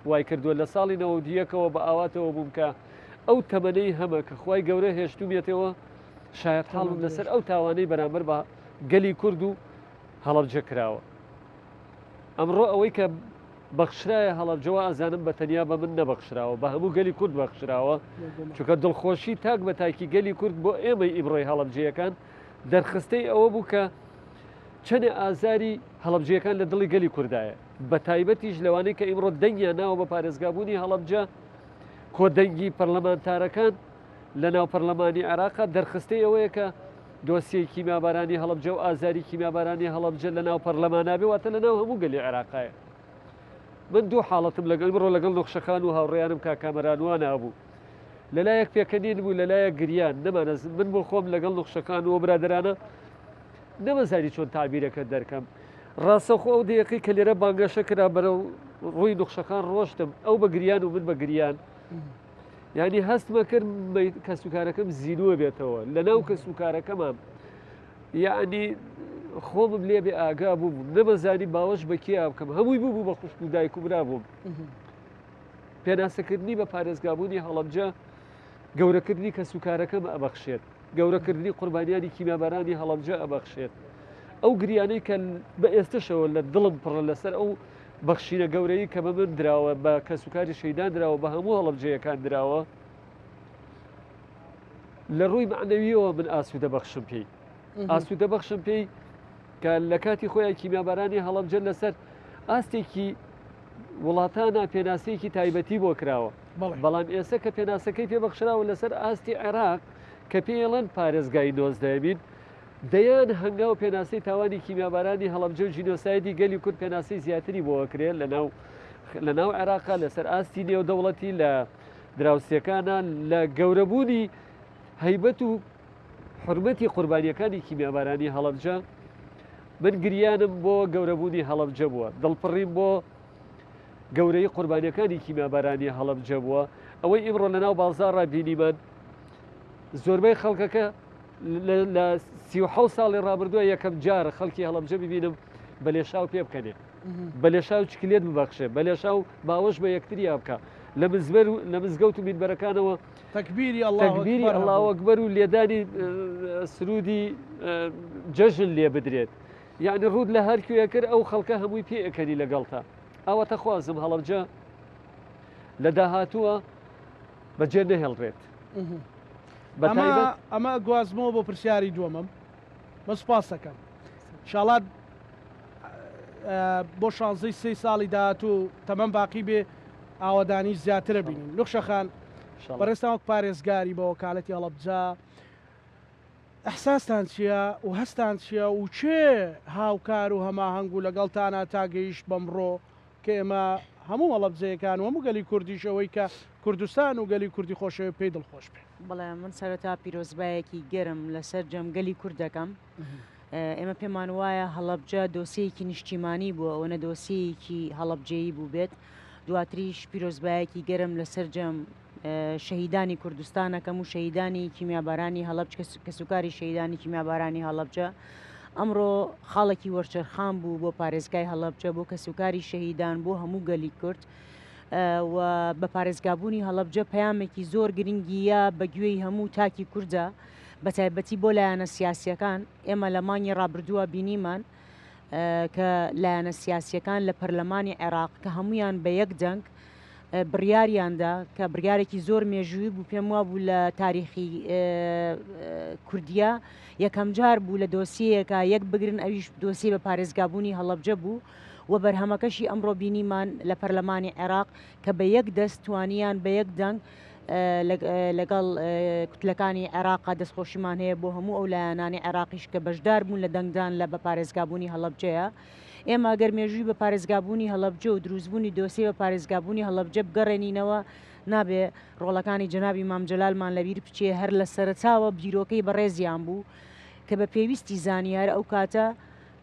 وای کردووە لە ساڵی نەوەدیەکەوە بە ئاواتەوە بووم کە ئەو تەمەنەی هەمە کە خوای گەورە هێشتوومیەتەوە شایەتحاڵ بم لەسەر ئەو تاوانەی بەرامبەر بە گەلی کورد و هەڵەبجە کراوە. ئەمڕۆ ئەوەی کە بەخشرایە هەڵەبجە وا ئەزانم بە تەنیا بە من نەبەخشراوە بە هەموو گەلی کورد بەخشراوە چونکە دڵخۆشی تاک بە تاکی گەلی کورد بۆ ئێمەی ئیمڕۆی هەڵەبجەیەکان دەرخستەی ئەوە بوو کە چەنێ ئازاری هەڵەبجەیەکان لە دڵی گەلی کوردایە بە تایبەتیش لەوانەی کە ئیمڕۆ دەنگیان ناوە بە پارێزگابوونی هەڵەبجە کۆدەنگی پەرلەمانتارەکان لە ناو پەرلەمانی عێراقا دەرخستەی ئەوەیە کە دۆسیەی کیمیابارانی هەڵەبجە و ئازاری کیمیابارانی هەڵەبجە لە ناو پەرلەمانا بێ واتە لە ناو هەموو گەلی عێراقایە. من دوو حاڵەتم لەگەڵ ئیمڕۆ لەگەڵ نوخشەخان و هاوڕێیانم کاک کامەران وانە هەبوو. لەلایەک پێکەنین بوو لەلایەک گریان نەمانەز من بۆ خۆم لەگەڵ نوخشەخان و برادەرانە نەمەزانی چۆن تەعبیرەکە دەرکەم. ڕاستەوخۆ ئەو دەیەقەی کە لێرە بانگەشە کرا بەرەو ڕووی نوخشەخان ڕۆشتم ئەو بە گریان و من بە گریان. یانی هەستمە کرد کەسوکارەکەم زیینووە بێتەوە لەناو کەسوکارەکەمان یعنی خۆمم لێ بێ ئاگا بوو نەمەزانی باوەش بە کێ بکەم هەمووی بوو بوو بە خوشک و دایک و برا بووم پێناسەکردنی بە پارێزگابوونی هەڵەبجە گەورەکردنی کەسوکارەکەم ئەبەخشێت گەورەکردنی قوربانیانی کیمیابارانی هەڵەبجە ئەبەخشێت ئەو گریانەی کە بە ئێستشەوە لە دڵم پڕە لەسەر ئەو بەخشینە گەورەی کە بە من دراوە، بە کەسوکاری شەهیدان دراوە، بە هەموو هەڵەبجەیەکان دراوە، لە ڕووی مەعنەویەوە من ئاسوودە بەخشم پێی. ئاسوودە بەخشم پێی کە لە کاتی خۆیان کیمیابارانی هەڵەبجە لەسەر ئاستێکی وڵاتانە پێناسەیەکی تایبەتی بۆ کراوە. بەڵام ئێستا کە پێناسەکەی پێبەخشراوە لەسەر ئاستی عێراق کە پێیڵەن پارێزگای نۆزدەمین دەیان هەنگاو پێناسەی تاوانی کیمیابارانی هەڵەبجە و جینۆسایدی گەلی کورد پێناسەی زیاتری بۆ ئەکرێت لەناو لەناو عێراقا لەسەر ئاستی نێودەوڵەتی لە دراوسێکانە لە گەورەبوونی هەیبەت و حرمەتی قوربانیەکانی کیمیابارانی هەڵەبجە من گریانم بۆ گەورەبوونی هەڵەبجە بووە دڵپڕیم بۆ گەورەی قوربانیەکانی کیمیابارانی هەڵەبجە بووە ئەوەی ئیمڕۆ لەناو بازاڕا بینیمان زۆربەی خەڵکەکە لە 37 ساڵی ڕابردووە یەکەم جارە خەڵکی هەڵەبجە ببینم بە لێشاو پێ بکەنێ بە لێشاو چکلێت ببەخشێ بە لێشاو باوەش بە یەکتریا بکە لە مزبەر و لە مزگەوت و مینبەرەکانەوە تەکبیری تەکبیری ئەڵڵاهو ئەکبەر و لێدانی سرودی جەژن لێ بدرێت یعنی ڕوود لە هەر کوێ کرد ئەو خەڵکە هەمووی پێ ئەکەنی لەگەڵتا ئاواتە خوازم هەڵەبجە لە داهاتووە بەجێ نەهێڵرێت. ئەمە ئەمە گوازمەوە بۆ پرسیاری دووەمم من سوپاس دەکەم شاڵات بۆ شانزەی سێی ساڵی داهاتوو تەمەن باقی بێ ئاوەدانی زیاترە بینین نوخشە خان بەڕێزتان وەک پارێزگاری بە وەکالەتی هەڵەبجە ئەحساستان چییە و هەستان چییە و کێ هاوکار و هەماهەنگ و لەگەڵتانە تا گەیشت بەمڕۆ کە ئێمە هەموو هەڵەبجەیەکان و هەموو گەلی کوردیش ئەوەی کە کوردستان و گەلی کوردی خۆشەوێت پێی دڵخۆش بێ. بەڵێ من سەرەتا پیرۆزبایەکی گەرم لە سەرجەم گەلی کورد دەکەم. ئێمە پێمان وایە هەڵەبجە دۆسیەیەکی نیشتیمانی بووە ئەوە نە دۆسیەیەکی هەڵەبجەیی بووبێت. دواتریش پیرۆزبایەکی گەرم لە سەرجەم شەهیدانی کوردستان ئەکەم و شەهیدانی کیمیابارانی هەڵەبج کەسوکاری شەهیدانی کیمیابارانی هەڵەبجە ئەمڕۆ خاڵێکی وەرچەرخان بوو بۆ پارێزگای هەڵەبجە بۆ کەسوکاری شەهیدان بۆ هەموو گەلی کورد و بە پارێزگابوونی هەڵەبجە پەیامێکی زۆر گرنگیە بە گوێی هەموو تاکی کوردە بە تایبەتی بۆ لایەنە سیاسیەکان ئێمە لە مانگی ڕابردووە بینیمان کە لایەنە سیاسیەکان لە پەرلەمانی عێراق کە هەمویان بە یەک دەنگ بڕیاریاندا کە بڕیارێکی زۆر مێژووی بوو پێم وابوو لە تاریخی کوردیە یەکەمجار بوو لە دۆسیەیەکە یەک بگرن ئەویش دۆسیە بە پارێزگابوونی هەڵەبجە بوو و بەرهەمەکەشی ئەمڕۆ بینیمان لە پەرلەمانی عێراق کە بە یەک دەست توانیان بە یەک دەنگ لەگەڵ کوتلەکانی عێراقا دەستخۆشیمان هەیە بۆ هەموو ئەو لایەنانی عێراقیش کە بەشدار بوون لە دەنگدان لە بە پارێزگابوونی هەڵەبجەیە. ئێمە گەر مێژووی بە پارێزگابوونی هەڵەبجە و دروستبوونی دۆسیەی بە پارێزگابوونی هەڵەبجە بگەڕێنینەوە، نابێ ڕۆڵەکانی جەنابی مام جەلالمان لەبیر بچێ، هەر لە سەرەتاوە بیرۆکەی بەڕێزیان بوو کە بە پێویستی زانی هەر ئەو کاتە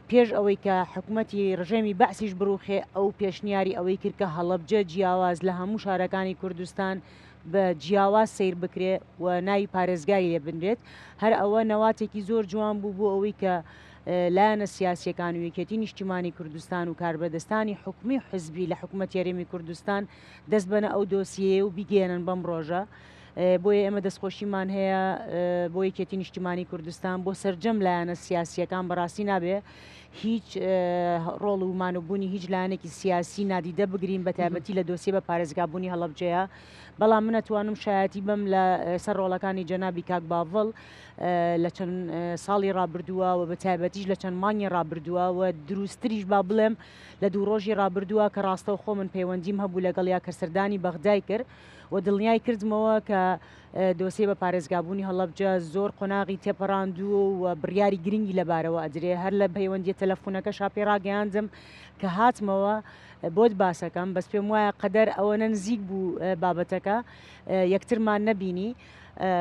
پێش ئەوەی کە حکومەتی ڕژێمی بەعسیش بڕوخێ ئەو پێشنیاری ئەوەی کرد کە هەڵەبجە جیاواز لە هەموو شارەکانی کوردستان بە جیاواز سەیر بکرێ و ناوی پارێزگای لێ بنرێت هەر ئەوە نەواتێکی زۆر جوان بوو بۆ ئەوەی کە لایەنە سیاسیەکان و یەکێتی نیشتیمانی کوردستان و کاربەدەستانی حکومی و حزبی لە حکومەتی هەرێمی کوردستان دەست بەنە ئەو دۆسیەیە و بیگەیەنن بەم ڕۆژە. بۆیە ئێمە دەستخۆشیمان هەیە بۆ یەکێتی نیشتیمانی کوردستان بۆ سەرجەم لایەنە سیاسیەکان بەڕاستی نابێ هیچ ڕۆڵ و مانوبوونی هیچ لایەنێکی سیاسی نادیدە بگرین بە تایبەتی لە دۆسیە بە پارێزگابوونی هەڵەبجەیە بەڵام من ئەتوانم شایەتی بەم لە سەر ڕۆڵەکانی جەنابی کاک باڤڵ لە چەند ساڵی ڕابردووە و بە تایبەتیش لە چەند مانگی ڕابردووە و دروستتریش با بڵێم لە دوو ڕۆژی ڕابردووە کە ڕاستەوخۆ من پەیوەندیم هەبوو لەگەڵیا کە سەردانی بەغدای کرد و دڵنیای کردمەوە کە دۆسیەی بە پارێزگابوونی هەڵەبجە زۆر قۆناغی تێپەڕاندووە و بڕیاری گرنگی لەبارەوە ئەدرێ هەر لە پەیوەندیە تەلەفونەکەشا پێی ڕاگەیاندم کە هاتمەوە بۆت باسەکەم بەس پێم وایە قەدەر ئەوەنە نزیک بوو بابەتەکە یەکترمان نەبینی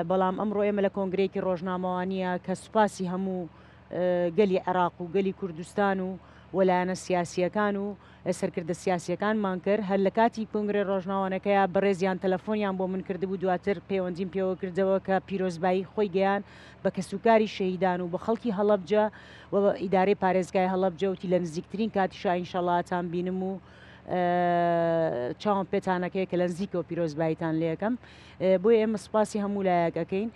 بەڵام ئەمڕۆ ئێمە لە کۆنگرەیەکی ڕۆژنامەوانیە کە سوپاسی هەموو گەلی عێراق و گەلی کوردستان و و لایەنە سیاسییەکان و سەرکردە سیاسییەکانمان کرد، هەر لە کاتی کۆنگرەی ڕۆژناوانەکەیا بەڕێزیان تەلەفۆنیان بۆ من کردبوو، دواتر پەیوەندیم پێوە کردەوە کە پیرۆزبایی خۆی گەیان بە کەسوکاری شەهیدان و بە خەڵکی هەڵەبجە و ئیدارەی پارێزگای هەڵەبجە وتی لە نزیکترین کاتیشا ئینشەڵا ئەتانبینم و چاوم پێتانەکەیە کە لە نزیکەوە پیرۆزباییتان لێکەم. بۆیە ئێمە سوپاسی هەموو لایەک ئەکەین،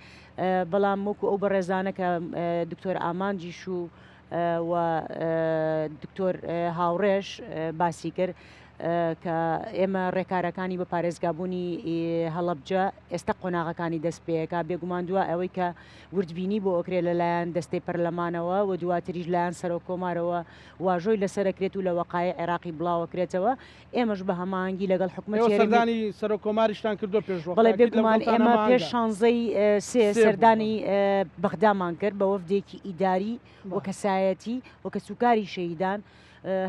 بەڵام وەکو ئەو بەڕێزانە کە دکتۆر ئامانجیش و و دکتۆر هاوڕێش باسی کرد کە ئێمە ڕێکارەکانی بە پارێزگابوونی هەڵەبجە ئێستا قۆناغەکانی دەست پێەکە بێگومان دوا ئەوەی کە وردبینی بۆ ئەکرێ لەلایەن دەستەی پەرلەمانەوە و دواتریش لایەن سەرۆک کۆمارەوە واژۆی لەسەرەکرێت و لە وەقای عێراقی بڵاوەکرێتەوە ئێمەش بە هەماهەنگی لەگەڵ حکومەتی ئێوە سەردانی سەرۆک کۆماریشتان کردووە پێش وەخت بەڵێ بێگومان ئێمە پێش شانزەی سێ سەردانی بەغدامان کرد بە وەفدێکی ئیداری و کەسایەتی و کەسوکاری شەهیدان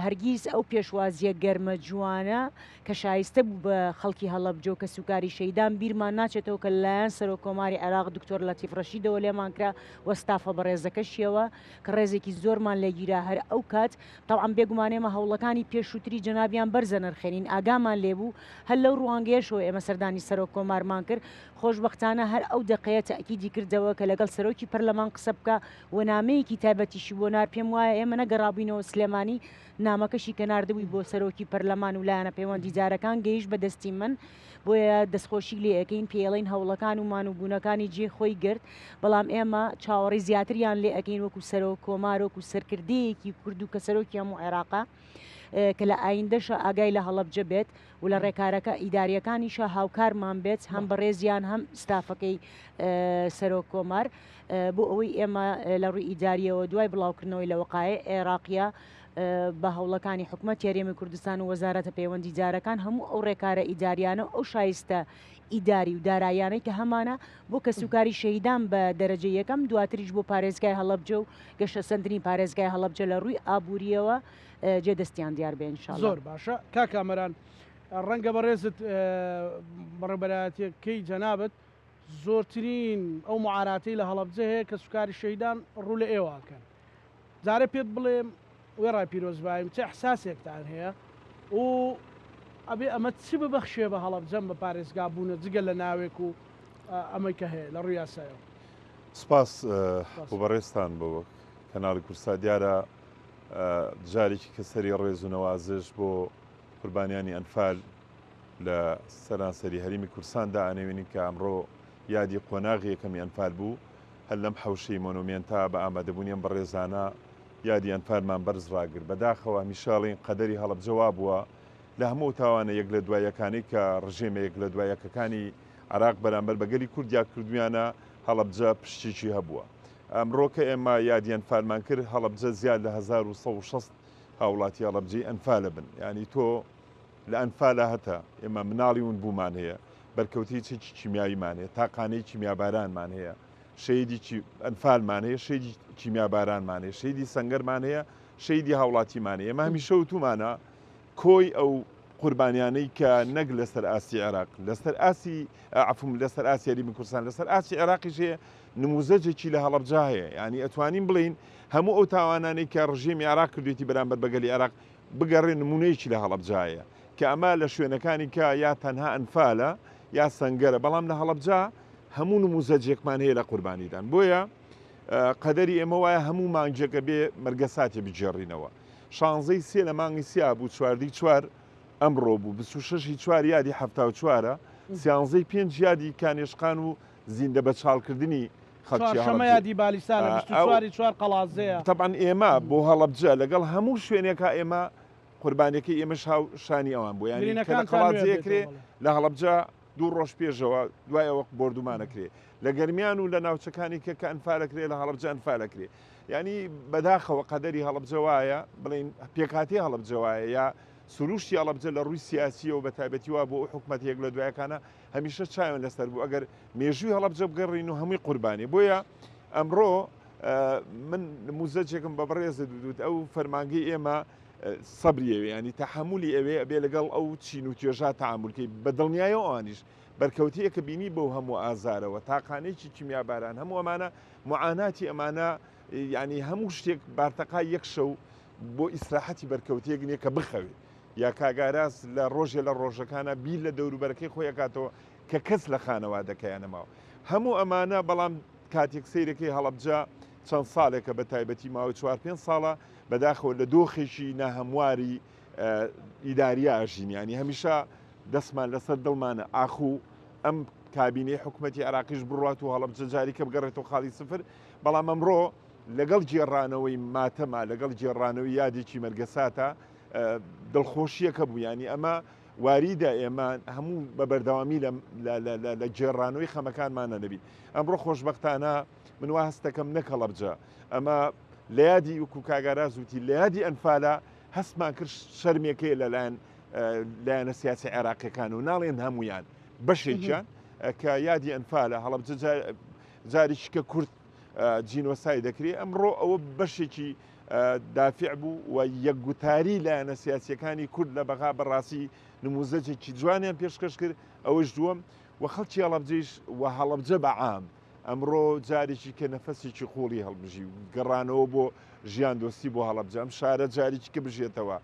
هەرگیز ئەو پێشوازیە گەرمە جوانە کە شایستە بوو بە خەڵکی هەڵەبجە و کەسوکاری شەهیدان بیرمان ناچێتەوە کە لەلایەن سەرۆک کۆماری عێراق دکتۆر لەتیف ڕەشیدەوە لێمان کرا و ستافە بەڕێزەکەشیەوە کە ڕێزێکی زۆرمان لێگیرا هەر ئەو کات تەبعەن بێگومان ئێمە هەوڵەکانی پێشووتری جەنابیان بەرز ئەنرخێنین، ئاگامان لێ بوو، هەر لەو ڕوانگەیەشەوە ئێمە سەردانی سەرۆک کۆمارمان کرد، خۆشبەختانە هەر ئەو دەقەیە تەئکیدی کردەوە کە لەگەڵ سەرۆکی پەرلەمان قسە بکا و نامەیەکی تایبەتیشی بۆ نارد، پێم وایە ئێمە نەگەڕابووینەوە سلێمانی، نامەکەشی کە ناردبووی بۆ سەرۆکی پەرلەمان و لایەنە پەیوەندیدارەکان گەیشت بە دەستی من، بۆیە دەستخۆشی لێ ئەکەین، پێی ئەڵێین هەوڵەکان و مانوبوونەکانی جێی خۆی گرت، بەڵام ئێمە چاوەڕێی زیاتریان لێ ئەکەین وەکو سەرۆک کۆمار وەکو سەرکردەیەکی کورد و کە سەرۆکی هەموو عێراقە کە لە ئایندەشە ئاگای لە هەڵەبجە بێت و لە ڕێکارەکە ئیداریەکانیشە هاوکارمان بێت هەم بەڕێزیان هەم ستافەکەی سەرۆک کۆمار بۆ ئەوەی ئێمە لە ڕووی ئیداریەوە دوای بڵاوکردنەوەی لە وەقایع عێراقیە بە هەوڵەکانی حکومەتی هەرێمی کوردستان و وەزارەتە پەیوەندیدارەکان هەموو ئەو ڕێکارە ئیداریانە و ئەو شایستە ئیداری و داراییانەی کە هەمانە بۆ کەسوکاری شەهیدان بە دەرەجەی یەکەم دواتریش بۆ پارێزگای هەڵەبجە و گەشەسەندنی پارێزگای هەڵەبجە لە ڕووی ئابوورییەوە جێ دەستیان دیار بێ ان شاء اللە. زۆر باشە کاک کامەران ڕەنگە بەڕێزت بەڕێوبەرایەتیەکەی جەنابت زۆرترین ئەو معاناتەی لە هەڵەبجە هەیە کەسوکاری شەهیدان ڕوو لە ئێوە ئەکەن جارێ پێت بڵێم وێڕای پیرۆزباییم چ ئیحساسێکتان هەیە و ئەبێ ئەمە چ ببەخشێ بە هەڵەبجەم بە پارێزگا بوونە جگە لە ناوێک و ئەمەی کە هەیە لە ڕووی یاسایەوە؟ سپاس بۆ بەڕێزتان بۆ کەناڵی کوردسات دیارە جارێکی کە سەری ڕێز و نەوازش بۆ قوربانیانی ئەنفال لە سەرانسەری هەرێمی کوردستان دائەنەوێنین کە ئەمڕۆ یادی قۆناغی یەکەمی ئەنفال بوو هەر لەم حەوشەی مۆنۆمێنتا بە ئامادەبوونی ئەم بەڕێزانە یادی ئەنفالمان بەرز ڕاگرت. بەداخەوە هەمیشە ئەڵێین قەدەری هەڵەبجە وابووە لە هەموو ئەو تاوانە یەک لە دوای یەکانەی کە ڕژێمە یەک لە دوای یەکەکانی عێراق بەرامبەر بە گەلی کوردیا کردوویانە هەڵەبجە پشتێکی هەبووە. ئەمڕۆ کە ئێمە یادی ئەنفالمان کرد هەڵەبجە زیاد لە 1160 هاوڵاتی هەڵەبجەی ئەنفالە بن. یانی تۆ لە ئەنفالا هەتە ئێمە مناڵی ونبوومان هەیە، بەرکەوتەی چەکی کیمیاویمان هەیە، تاقانەی کیمیابارانمان هەیە، شەهیدی ئەنفالمان هەیە، شەهیدی کیمیابارانمان هەیە، شەهیدی سەنگەرمان هەیە، شەهیدی هاوڵاتیمان هەیە. ئێمە هەمیشە وتومانە کۆی ئەو قوربانیانەی کە نەک لەسەر ئاستی عێراق، لەسەر ئاستی عەفوم لەسەر ئاستی هەرێمی کوردستان، لەسەر ئاستی عێراقیش هەیە، نموزەجێکی لە هەڵەبجە هەیە. یانی ئەتوانین بڵێین هەموو ئەو تاوانانەی کە ڕژێمی عێراق کردوێتی بەرامبەر بە گەلی عێراق، بگەڕێ نمونەیەکی لە هەڵەبجە هەیە کە ئەمە لە شوێنەکانی کە یا تەنها ئەنفالە یا سەنگەرە، بەڵام لە هەڵەبجە هەموو نموزەجێکمان هەیە لە قوربانیدان. بۆیە قەدەری ئێمە وایە هەموو مانگێک ئەبێ مەرگەساتێ بگێڕینەوە. شانزەی سێ لە مانگی سیا بوو، چواردەی چوار ئەمڕۆ بوو، 26 ی چوار یادی 74ە. سیانزەی پێنج یادی کانێشقان و زیندە بەچاڵکردنی خەڵکی چوارشەممە هەڵەبجەی. یادی بالیسانە، ئەو 24 ی چوار قەڵادزێیە. تەبعەن ئێمە بۆ هەڵەبجە لەگەڵ هەموو شوێنێکا ئێمە قوربانیەکەی ئێمەش هاو شانی ئەوان بوو یانی کە لە برینەکانتان نوێ قەڵادزێ بێتەوە کرێ بەڵێ. لە هەڵەبجە دوو ڕۆژ پێشەوە دوای ئەوە بۆردومان ئەکرێ لە گەرمیان و لە ناوچەکانی کە کە ئەنفال ئەکرێ لە هەڵەبجە ئەنفال ئەکرێ یانی بەداخەوە قەدەری هەڵەبجە وایە بڵێین پێکهاتەی هەڵەبجە وایە یا سروشتی هەڵەبجە لە ڕووی سیاسیەوە بە تایبەتی وا بۆ ئەو حکومەتە یەک لە دوایەکانە هەمیشە چاویان لەسەر بوو ئەگەر مێژووی هەڵەبجە بگەڕین و هەمووی قوربانی بۆیە ئەمڕۆ من موزەجێکم بە بەڕێزت دوت ئەو فەرمانگەی ئێمە سەبری ئەوێ ینی تەحەمولی ئەوێ ئەبێ لەگەڵ ئەو چین و توێژا تەعامولکەی بە دڵنیایەوە ئەوانیش بەرکەوتەیەکە بینی بەو هەموو ئازارەوە تاقانێکی کیمیاباران هەموو ئەمانە معاناتی ئەمانە ینی هەموو شتێک بارتەقای یەک شەو بۆ ئیسراحەتی بەرکەوتەیەک نییە کە بخەوێ یا کاگاراز لە ڕۆژێ لە ڕۆژەکانە بیر لە دەوروبەرەکەی خۆی ئەکاتەوە کە کەس لە خانەوادەکەیان نەماوە هەموو ئەمانە بەڵام کاتێک سەیرەکەی هەڵەبجە چەند ساڵێکە بە تایبەتی ماوەی چوار پێنج ساڵە بەداخەوە لە دۆخێکی ناهەمواری ئیداریە ئەژین ینی هەمیشە دەستمان لەسەر دڵمانە ئاخو ئەم کابینەی حکوومەتی عراقیش بڕات و هەڵەبجە جاریکە بگەڕێتەوە خاڵی سفر بەڵام ئەمڕۆ لەگەڵ گێڕانەوەی ماتەما لەگەڵ گێڕانەوەی یادێکی مەرگەساتە دڵخۆشیەکە بوو ینی ئەمە واریدە ئێمە هەموو بە بەردەوامی لە گێڕانەوەی خەمەکانمانە نەبین ئەمڕۆ خۆشبەختانە من وا هەستەکەم نەک هەڵەبجە ئەمە لە یادی وەکو کاک ئاراز وتی لە یادی ئەنفالە هەستمان کرد شەرمێکەیە لەلایەن لایەنە سیاسی عێراقیەکان و ناڵێن هەمویان بەشێکیان کە یادی ئەنفالە هەڵەبجە جاریش کە کورد جینۆسای دەکرێت ئەمڕۆ ئەوە بەشێکی دافع بوو و یەکگوتاری لایەنە سیاسیەکانی کورد لە بەغا بەڕاستی نموزەجێکی جوانیان پێشکەش کرد ئەوەش دووەم و خەڵکی هەڵەبجەیش و هەڵەبجە بە عام ئەمڕۆ جارێکی کە نەفەسێکی قوڵی هەڵمژی و گەڕانەوە بۆ ژیان دۆستی بۆ هەڵەبجە ئەم شارە جارێکی کە بژێتەوە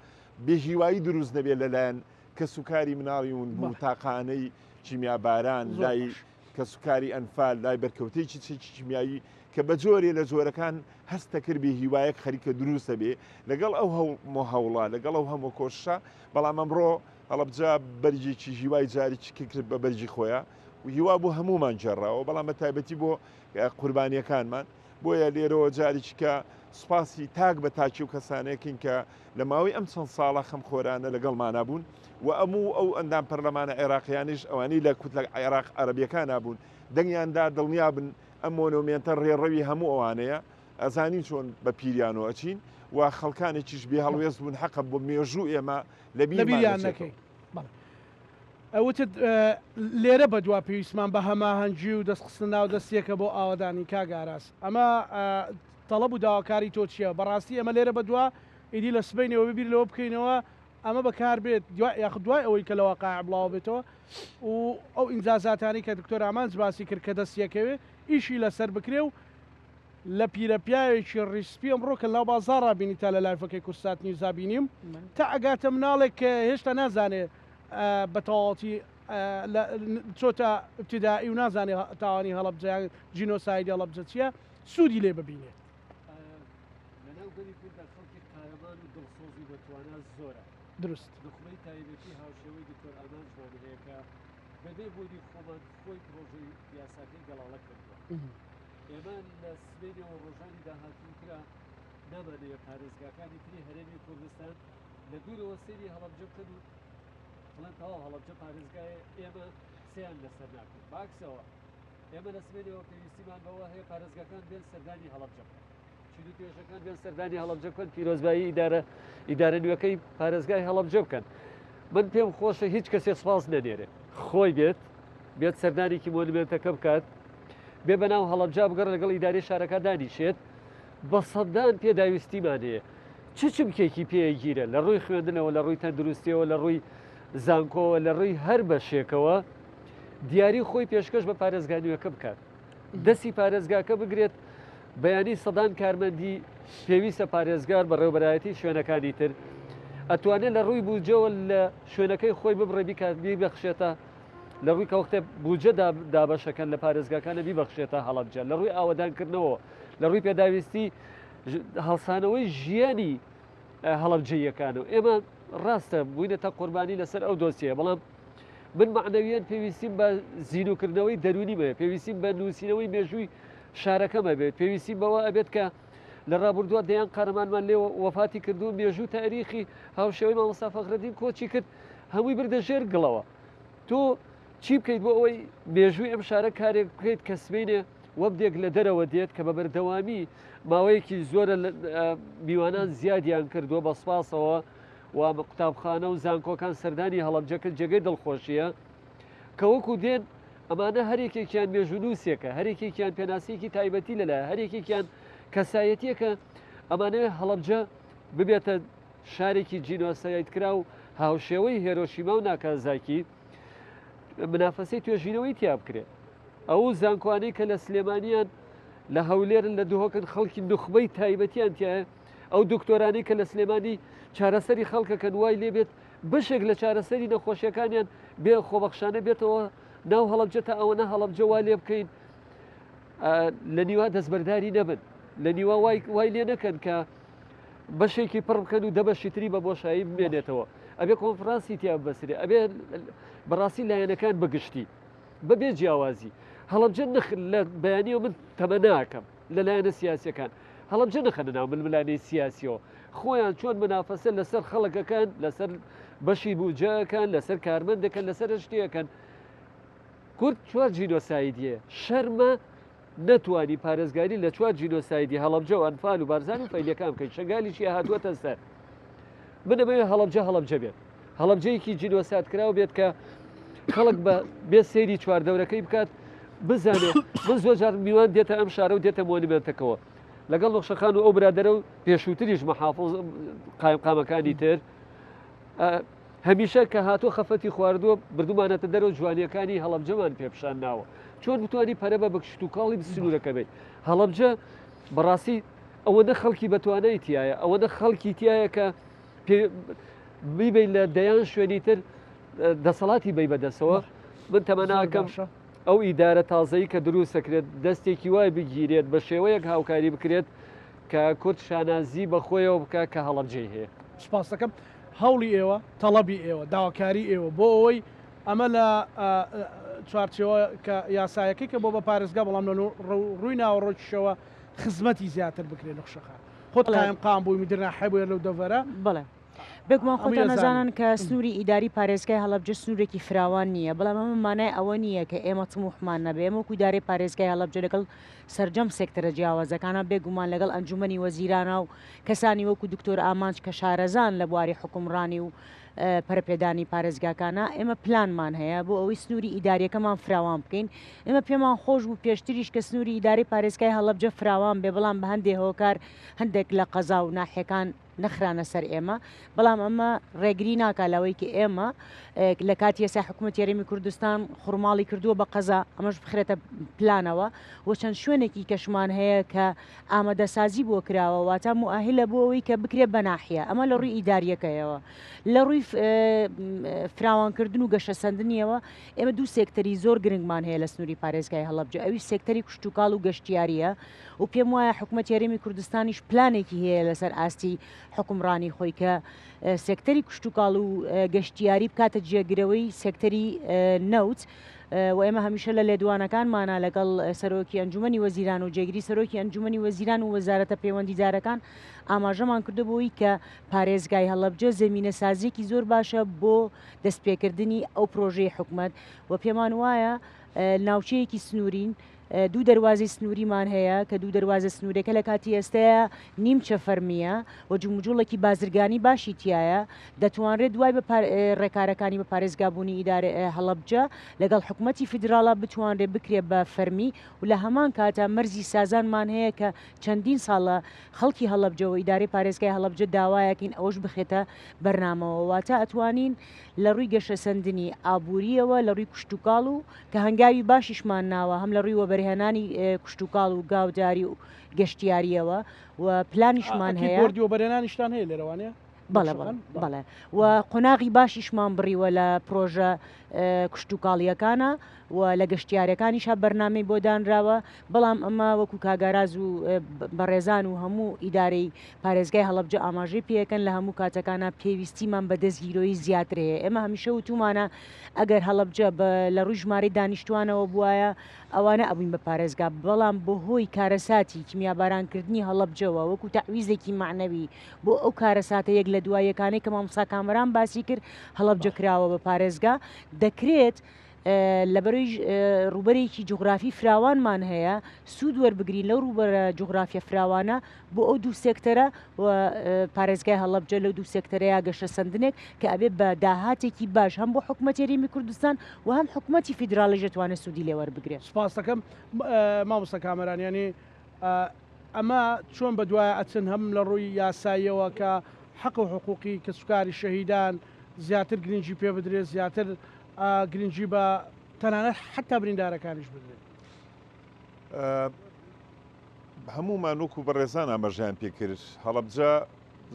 بێ هیوایی دروست نەبێت لەلایەن کەسوکاری مناڵی ونبوو بەڵێ. تاقانەی کیمیاباران زۆر لای باش. کەسوکاری ئەنفال لای بەرکەوتەیەکی چەکی کیمیایی کە بە جۆرێ لە جۆرەکان هەست دەکرد بێ هیوایەک خەریکە دروست دەبێ لەگەڵ ئەو هەموو هەوڵە لەگەڵ ئەو هەموو کۆششە بەڵام ئەمڕۆ هەڵەبجە بەرگێکی هیوای جارێکی کە کرد بە بەرگی خۆیا و هیوا بۆ هەموومان گێڕاوە بەڵام بە تایبەتی بۆ قوربانیەکانمان بۆیە لێرەوە جارێکی کە سوپاسی تاک بە تاکی و کەسانێکین کە لە ماوەی ئەم چەند ساڵە خەمخۆرانە لەگەڵمانە بوون و ئەم و ئەو ئەندام پەرلەمانە عێراقیانیش ئەوانەی لە کوتلە عێراق عەرەبیەکانا بوون دەنگیان دا دڵنیابن ئەم مۆنۆمێنتە ڕێڕەوی هەموو ئەوانەیە ئەزانین چۆن بە پیریانەوە ئەچین و خەڵکانێکیش بێ هەڵوێست بوون حەقە بۆ مێژوو ئێمە لە بیرمان لەبیریان نەچێتەوە. نەکەی. بەڵێ. وتت لێرە بەدوا پێویستمان بە هەماهەنگی و دەست خستنە ناو دەستیەکە بۆ ئاوەدانی کاک ئاراس ئەمە تەڵەب و داواکاری تۆ چیە؟ بەڕاستی ئێمە لێرە بەدوا ئیدی لە سبەینێوە بیر لەوە بکەینەوە ئەمە بەکار بێت یاخود دوای ئەوەی کە لە واقع بڵاو بێتەوە و ئەو ئینجازاتانەی کە دکتۆر ئامانج باسی کرد کە دەستیەکەوێ ئیشی لەسەر بکرێ و لە پیرە پیاوێکی ڕیش سپی ئەمڕۆ کە لەناو بازاڕا بینی تا لە لایڤەکەی کوردسات نیوزا بینیم تا ئەگاتە مناڵێک کە هێشتا نازانێ بە تەواوەتی چۆتە ئبتیدائی و نازانێ تاوانی هەڵەبجە یان جینۆسایدی هەڵەبجە چییە سوودی لێ ببینێت. لەناو گەلی کورددا خەڵکی قارەمان و دڵسۆز و بەتوانا زۆرە. دروست. نوخبەی تایبەتی هاوشێوەی دکتۆر ئامانجمان هەیە کە بەبێ بوونی خۆمان خۆی پرۆژەی یاساکەی گەڵاڵە کردووە. ئێمە لە سبەینێوە ڕۆژانی داهاتوو ترا نامانەوێت پارێزگاکانی تری هەرێمی کوردستان لە دوورەوە سەیری هەڵەبجە بکەن و بڵێن تەواو هەڵەبجە پارێزگایە ئێمە قسەیان لەسەر ناکەین. بەعکسەوە ئێمە لە سبەینێوە پێویستیمان بەوە هەیە پارێزگاکان بێن سەردانی هەڵەبجە بکەن. چین و توێژەکان بێن سەردانی هەڵەبجە بکەن پیرۆزبایی ئیدارە ئیدارە نوێەکەی پارێزگای هەڵەبجە بکەن من پێم خۆشە هیچ کەسێ سپاس نەنێرێ خۆی بێت بێت سەردانێکی مۆنمێنتەکە بکات بێ بەناو هەڵەبجە بگەڕ لەگەڵ ئیداری شارەکە دانیشێت بە سەدان پێداویستیمان هەیە چ چمکێکی پێگیرە لە ڕووی خوێندنەوە لە ڕووی تەندروستیەوە لە ڕووی زانکۆوە لە ڕووی هەر بەشێکەوە دیاری خۆی پێشکەش بە پارێزگا نوێکە بکات دەستی پارێزگاکە بگرێت بەیانی سەدان کارمەندی پێویستە پارێزگار بەڕێوبەرایەتی شوێنەکانی تر ئەتوانێت لە ڕووی بودجەوە لە شوێنەکەی خۆی ببڕێ بیکات بیبەخشێتە لە ڕووی کەوختێ بودجە دابەشەکەن لە پارێزگاکانە بیبەخشێتە هەڵەبجە لە ڕووی ئاوەدانکردنەوە لە ڕووی پێداویستی هەڵسانەوەی ژیانی هەڵەبجەیەکان و ئێمە ڕاستە بووینەتە قوربانی لەسەر ئەو دۆسیە بەڵام من مەعنەویەن پێویستیم بە زیندووکردنەوەی دەروونیم هەیە، پێویستیم بە نووسینەوەی مێژووی شارەکەم هەبێت، پێویستیم بەوە ئەبێت کە لە ڕابردووە دەیان قارەمانمان لێ وەفاتی کردو مێژوو تاریخی هاوشێوەی مامۆستا فەخرەدین کۆچی کرد هەمووی بردە ژێر گڵەوە. تۆ چی بکەیت بۆ ئەوەی مێژووی ئەم شارە کارێک بکەیت کە سبەینێ وەفدێک لە دەرەوە دێت کە بە بەردەوامی ماوەیەکی زۆرە میوانان زیادیان کردووە بە سپاسەوە و قوتابخانە و زانکۆکان سەردانی هەڵەبجە کرد جێگەی دڵخۆشیە کە وەکو دێن ئەمانە هەرێکێکیان مێژوونووسێکە هەرێکێکیان پێناسەیەکی تایبەتی لەلایە هەرێکێکیان کەسایەتیەکە ئەمانەوێ هەڵەبجە ببێتە شارێکی جینۆسایدکرا و هاوشێوەی هێرۆشیما و ناکازاکی منافەسەی توێژینەوەی تیا بکرێت ئەو زانکۆانەی کە لە سلێمانیان لە هەولێرن لە دهۆکن خەڵکی نوخبەی تایبەتیان تایە ئەو دکتۆرانەی کە لە سلێمانی چارەسەری خەڵکەکەن وای لێبێت بەشێک لە چارەسەری نەخۆشیەکانیان بێ خۆبەخشانە بێتەوە ناو هەڵەبجە تا ئەوەنە هەڵەبجە وا لێ بکەین لە نیوە دەستبەرداری نەبن لە نیوە وای لێ نەکەن کە بەشێکی پڕ بکەن و دە بەشی تری بە بۆشایی بمێنێتەوە ئەبێ کۆنفرانسی تیا ببەسرێ ئەبێ بەڕاستی لایەنەکان بەگشتی بەبێ جیاوازی هەڵەبجە نخ لە بەیانیەوە من تەمەناکەم لە لایەنە سیاسەکان هەڵەبجە نەخەنە ناو ململانێی سیاسیەوە خۆیان چۆن منافەسە لەسەر خەڵکەکان لەسەر بەشی بودجەکان لەسەر کارمەندەکەن لەسەر شتیەکەن کورد چوار جینۆسایدیە شەرمە نەتوانی پارێزگاری لە چوار جینۆسایدی هەڵەبجە و ئەنفال و بارزان و فەیلیەکان بکەین شەنگالیشی هاتووەتە سەر من ئەمەوێ هەڵەبجە هەڵەبجە بێت هەڵەبجەیەکی جینۆساد کراو بێت کە خەڵک بە بێ سەیری چواردەورەکەی بکات بزانێ من زۆر جار میوان دێتە ئەم شارە و دێتە مۆنیمێنتەکەوە لەگەڵ نەخشەخان و ئەو برادەرە و پێشووتریش مەحافظ قایمقامەکانی تر هەمیشە کە هاتووە خەفەتی خواردووە بردومانەتە دەرەوە جوانیەکانی هەڵەبجەمان پێ پیشان ناوە چۆن بتوانی پەرە بە بکشتوکاڵی سنوورەکە بێت هەڵەبجە بەڕاستی ئەوەندە خەڵکی بەتوانای تایە ئەوەندە خەڵکی تایە کە بیبەی لە دەیان شوێنی تر دەسەڵاتی بی بەدەسەوە من تەمەناکەم ئەو ئیدارە تازەی کە دروست دەکرێت دەستێکی وای بگیرێت بە شێوەیەک هاوکاری بکرێت کە کورد شانازی بە خۆیەوە بکە کە هەڵەبجەی هەیە. سوپاس دەکەم. هەوڵی ئێوە، تەڵەبی ئێوە، داواکاری ئێوە بۆ ئەوەی ئەمە لە چوارچێوە کە یاسایەکەی کە بۆ بە پارێزگا بەڵام لە ڕووی ناوەڕۆکیشەوە خزمەتی زیاتر بکرێت نەخشەخان. خۆت قایمقام بووی مدیر ناحیە بووی لەو دەڤەرە. بەڵێ. بێگومان خۆتان ئەزانن کە سنووری ئیداری پارێزگای هەڵەبجە سنوورێکی فراوان نییە، بەڵام ئەمە مانای ئەوە نییە کە ئێمە تموحمان نەبێ، ئێمە وەکو ئیدارەی پارێزگای هەڵەبجە لەگەڵ سەرجەم سێکتەرە جیاوازەکانە، بێگومان لەگەڵ ئەنجوومەنی وەزیرانە و کەسانی وەکو دکتۆر ئامانج کە شارەزان لە بواری حوکمڕانی و پەرەپێدانی پارێزگاکانە، ئێمە پلانمان هەیە بۆ ئەوەی سنووری ئیدارییەکەمان فراوان بکەین، ئێمە پێمان خۆش بوو پێشتریش کە سنووری ئیدارەی پارێزگای هەڵەبجە فراوان بێ، بەڵام بە هەندێ هۆکار هەندێک لە قەزا و ناحیەکان نەخرانە سەر ئێمە، بەڵام ئەمە ڕێگری ناکا لەوەی کە ئێمە لە کاتی ئێستا حکوومەتی هەرێمی کوردستان خورماڵی کردووە بە قەزا، ئەمەش بخرێتە پلانەوە و چەند شوێنێکی کەشمان هەیە کە ئامادەسازی بۆ کراوە، واتە موئەهلە بۆ ئەوەی کە بکرێت بە ناحیە، ئەمە لە ڕووی ئیدارییەکەیەوە. لە ڕووی فراوانکردن و گەشەسەندنیەوە ئێمە دوو سێکتەری زۆر گرنگمان هەیە لە سنووری پارێزگای هەڵەبجە، ئەویش سێکتەری کشتوکاڵ و گەشتیارییە و پێم وایە حکومەتی هەرێمی کوردستانیش پلانێکی هەیە لەسەر ئاستی حوکمڕانی خۆی کە سێکتەری کشتوکاڵ و گەشتیاری بکاتە جێگرەوەی سێکتەری نەوت و ئێمە هەمیشە لە لێدوانەکانمانە لەگەڵ سەرۆکی ئەنجومەنی وەزیران و جێگری سەرۆکی ئەنجومەنی وەزیران و وەزارەتە پەیوەندیدارەکان ئاماژەمان کردو بۆی کە پارێزگای هەڵەبجە زەمینەسازیەکی زۆر باشە بۆ دەستپێکردنی ئەو پرۆژەی حکومەت و پێمان وایە ناوچەیەکی سنوورین دوو دەروازەی سنووریمان هەیە کە دوو دەروازە سنوورەکە لە کاتی ئێستەیە نیمچە فەرمییە و جموجوڵێکی بازرگانی باشی تیایە، دەتوانرێت دوای بە ڕێکارەکانی بە پارێزگابوونی ئیدارە هەڵەبجە لەگەڵ حکومەتی فیدراڵا بتوانرێت بکرێت بە فەرمی و لە هەمان کاتا مەرزی سازانمان هەیە کە چەندین ساڵە خەڵکی هەڵەبجە و ئیدارەی پارێزگای هەڵەبجە داوایەکەین ئەوەش بخرێتە بەرنامەوە واتە ئەتوانین لە ڕووی گەشەسەندنی ئابوورییەوە لە ڕووی کشتوکاڵ و کە هەنگاوی باشیشمان ناوە هەم لە ڕووی وەبەرهێنانی کشتوکاڵ و گاوداری و گەشتیارییەوە و پلانیشمان ئەکید هەیە. بۆردی وەبەرهێنانیشتان هەیە لێرە وانیە؟ بەڵێ بەڵێ و قۆناغی باشیشمان بڕیوە لە پرۆژە کشتوکاڵییەکانە و لە گەشتیارەکانیشا بەرنامەی بۆ دانراوە، بەڵام ئەمە وەکو کاک ئاراز و بەڕێزان و هەموو ئیدارەی پارێزگای هەڵەبجە ئاماژەی پێکەن لە هەموو کاتەکانا پێویستیمان بە دەستگیرۆیی زیاتر هەیە، ئێمە هەمیشە وتومانە ئەگەر هەڵەبجە بە لە ڕووی ژمارەی دانیشتوانەوە بوایە ئەوا نەئەبووین بە پارێزگا، بەڵام بەهۆی کارەساتی کیمیابارانکردنی هەڵەبجەوە وەکو تەعویزێکی مەعنەوی بۆ ئەو کارەساتە یەک لە دوای یەکانەی کە مامۆستا کامەران باسی کرد هەڵەبجە کراوە بە پارێزگا دەکرێت لەبەرەی ڕووبەرێکی جوگرافی فراوانمان هەیە سوود وەربگرین لەو ڕووبەرە جوگرافیە فراوانە بۆ ئەو دوو سێکتەرە و پارێزگای هەڵەبجە لەو دوو سێکتەرەیە گەشەسەندنێک کە ئەبێ بە داهاتێکی باش هەم بۆ حکومەتی هەرێمی کوردستان و هەم حکومەتی فیدراڵیش دەتوانێت سوودی لێ وەربگرێت. سوپاست دەکەم مامۆستا کامەران یانی ئەمە چۆن بەدوایە ئەچن هەم لە ڕووی یاساییەوە کە حەق و حقوقی کەسوکاری شەهیدان زیاتر گرنگی پێ بدرێت زیاتر گرنگی بە تەنانەت حەتا بریندارەکانیش بدرێت. هەموومان وەکو بەڕێزان ئاماژەیان پێکرد هەڵەبجە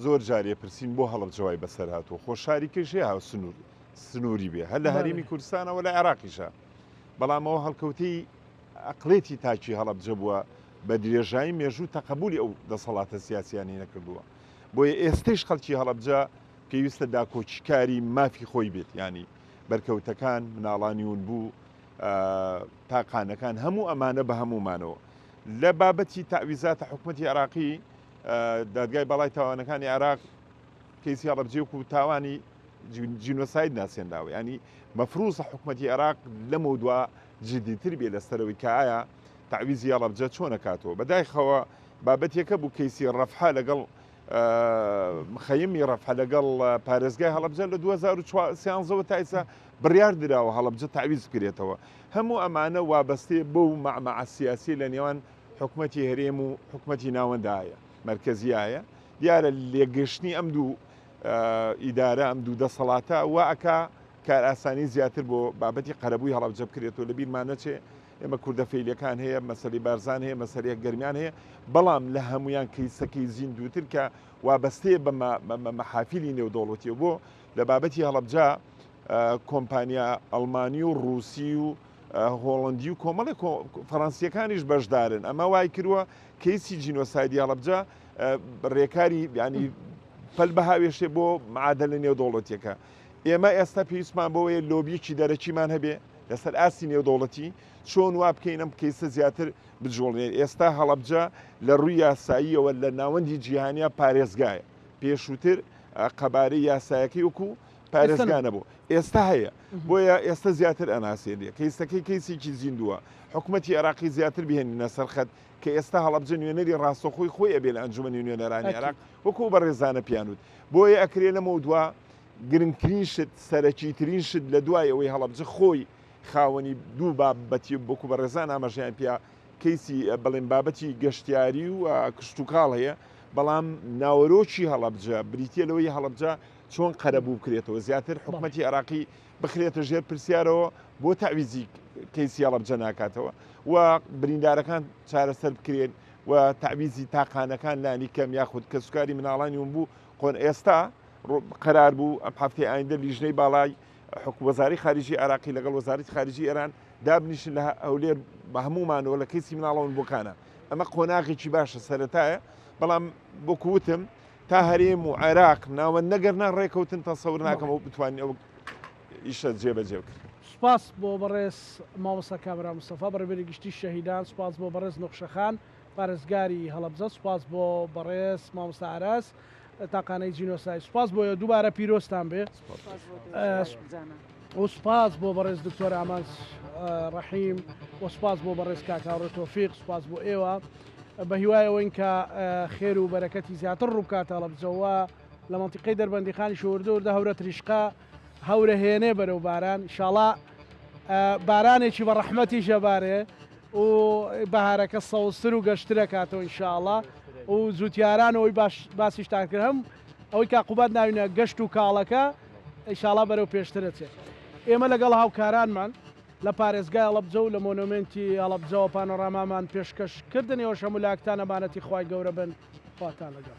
زۆر جارێ پرسین بۆ هەڵەبجە وای بەسەر هاتووە خۆ شاریکەش هەیە هاوسنوور سنووری بێ هەر لە هەرێمی کوردستانەوە لە عێراقیشە بەڵام ئەوە هەڵکەوتەی ئەقڵێتی تاکی هەڵەبجە بووە بە درێژایی مێژوو تەقەبولی ئەو دەسەڵاتە سیاسیانەی نەکردووە بۆیە ئێستەیش خەڵکی هەڵەبجە پێویستە داکۆکیکاری مافی خۆی بێت یانی بەرکەوتەکان مناڵانی ون بوو تاقانەکان هەموو ئەمانە بە هەموومانەوە لە بابەتی تەعویزاتە حکومەتی عێراقی دادگای باڵای تاوانەکانی عێراق کەیسی هەڵەبجە وەکو تاوانی جینۆساید ناسێنراوە ینی مەفروزە حکومەتی عێراق لەمە دوا جدیتر بێ لەسەرەوەی کە ئایا تەعویزی هەڵەبجە چۆن ئەکاتەوە بەدایخەوە بابەتێکە بوو کەیسی ڕەفحا لەگەڵ مخەیمی ڕەفحا لەگەڵ پارێزگای هەڵەبجە لە 2013ەوە تا ئێستا بڕیار دراوە هەڵەبجە تەعویز بکرێتەوە هەموو ئەمانە وابەستەیە بەو مەعمەعە سیاسی لە نێوان حکومەتی هەرێم و حکومەتی ناوەندایە مەرکەزیایە دیارە لێگەشتنی ئەم دوو ئیدارە ئەم دوو دەسەڵاتە وا ئەکا کارئاسانی زیاتر بۆ بابەتی قەرەبووی هەڵەبجە بکرێتەوە، لەبیرمان نەچێ ئێمە کوردە فەیلیەکان هەیە، مەسەلەی بارزان هەیە، مەسەلەی گەرمیان هەیە، بەڵام لە هەموویان کەیسەکەی زیندووتر کە وابەستەیە بە مەحافیلی نێودەوڵەتیەوە بۆ لە بابەتی هەڵەبجە کۆمپانیا ئەڵمانی و ڕووسی و هۆڵندی و کۆمەڵێک فەڕەنسیەکانیش بەشدارن ئەمە وای کردووە کەیسی جینۆسایدی هەڵەبجە ڕێکاری ینی پەل بهاوێشێ بۆ معادلە نێودەوڵەتیەکە ئێمە ئێستا پێویستمان بەوەیە لۆبیەکی دەرەکیمان هەبێ لەسەر ئاستی نێودەوڵەتی چۆن وا بکەین ئەم کەیسە زیاتر بجوڵێنێت ئێستا هەڵەبجە لە ڕووی یاساییەوە لە ناوەندی جیهانیا پارێزگایە پێشووتر قەبارەی یاسایەکەی وەکو پارێزگا نەبوو ئێستا هەیە بۆیە ئێستا زیاتر ئەناسێنێ کەیسەکەی کەیسێکی زیندووە حکومەتی عێراقی زیاتر بهێنینە سەرخەت کە ئێستا هەڵەبجە نوێنەری ڕاستەخۆی خۆی ئەبێ لە ئەنجومەنی نوێنەرانی عێراق وەکو بەڕێزانە پیانوت بۆیە ئەکرێ لەمەودوا گرنگترین شت، سەرەکیترین شت لە دوای ئەوەی هەڵەبجە خۆی خاوەنی دوو بابەتی وەکو بەڕێزان ئاماژەیان پیا کەیسی بڵێن بابەتی گەشتیاری و کشتوکاڵ هەیە بەڵام ناوەرۆکی هەڵەبجە بریتە لەوەی هەڵەبجە چۆن قەرەبوو بکرێتەوە زیاتر حکومەتی عێراقی بخرێتە ژێر پرسیارەوە بۆ تەعویزی کەیسی هەڵەبجە ناکاتەوە و بریندارەکان چارەسەر بکرێن و تەعویزی تاقانەکان لانی کەم یاخود کەسوکاری مناڵانی ونبوو قۆن ئێستا قەرار بوو ئەم هەفتەی ئایندە لیژنەی باڵای وەزاری خارجی عێراقی لەگەڵ وەزارەتی خارجی ئێران دابنیشن لە هەولێر بە هەموومانەوە لە کەیسی مناڵەوەن بۆکانە ئەمە قۆناغێکی باشە سەرەتایە بەڵام وەکو وتم تا هەرێم و عێراق ناوەند نەگەرنا ڕێکەوتن تەسەور ناکەم ئەو بتوانین ئەو ئیشە جێبەجێ بکەین. سوپاس بۆ بەڕێز مامۆستا کامەران مستەفا بەڕێوەبەری گشتی شەهیدان، سوپاس بۆ بەڕێز نوخشەخان پارێزگاری هەڵەبجە، سوپاس بۆ بەڕێز مامۆستا ئاراس تاقانەی جینۆساید، سوپاس بۆ ئێوە دووبارە پیرۆزتان بێ و سوپاس بۆ بەڕێز دکتۆر ئامانج ڕەحیم و سوپاس بۆ بەڕێز کاک هاوڕێ تۆفیق، سوپاس بۆ ئێوە بە هیوای ئەوەین کە خێر و بەرەکەتی زیاتر ڕووبکاتە هەڵەبجە و لە مەنتیقەی دەربەندیخانیش وردە وردە هەورە تریشقە هەورە هێنێ بەرەو باران ئیشاڵا بارانێکی بە ڕەحمەتیش ئەبارێ و بەهارەکە سەوزتر و گەشترەکاتەوە ئینشاڵا و جوتیاران ئەوەی باش باسیشتان کرد هەم ئەوەی کاک قوباد ناوینە گەشت و کاڵەکە ئیشاڵا بەرەو پێشترە چێت ئێمە لەگەڵ هاوکارانمان لە پارێزگای هەڵەبجە و لە مۆنۆمێنتی هەڵەبجەوە پانۆرامامان پێشکەش کردن ئێوەش هەموو لاکتان ئەمانەتی خوای گەورە بن خواتان لەگەڵ.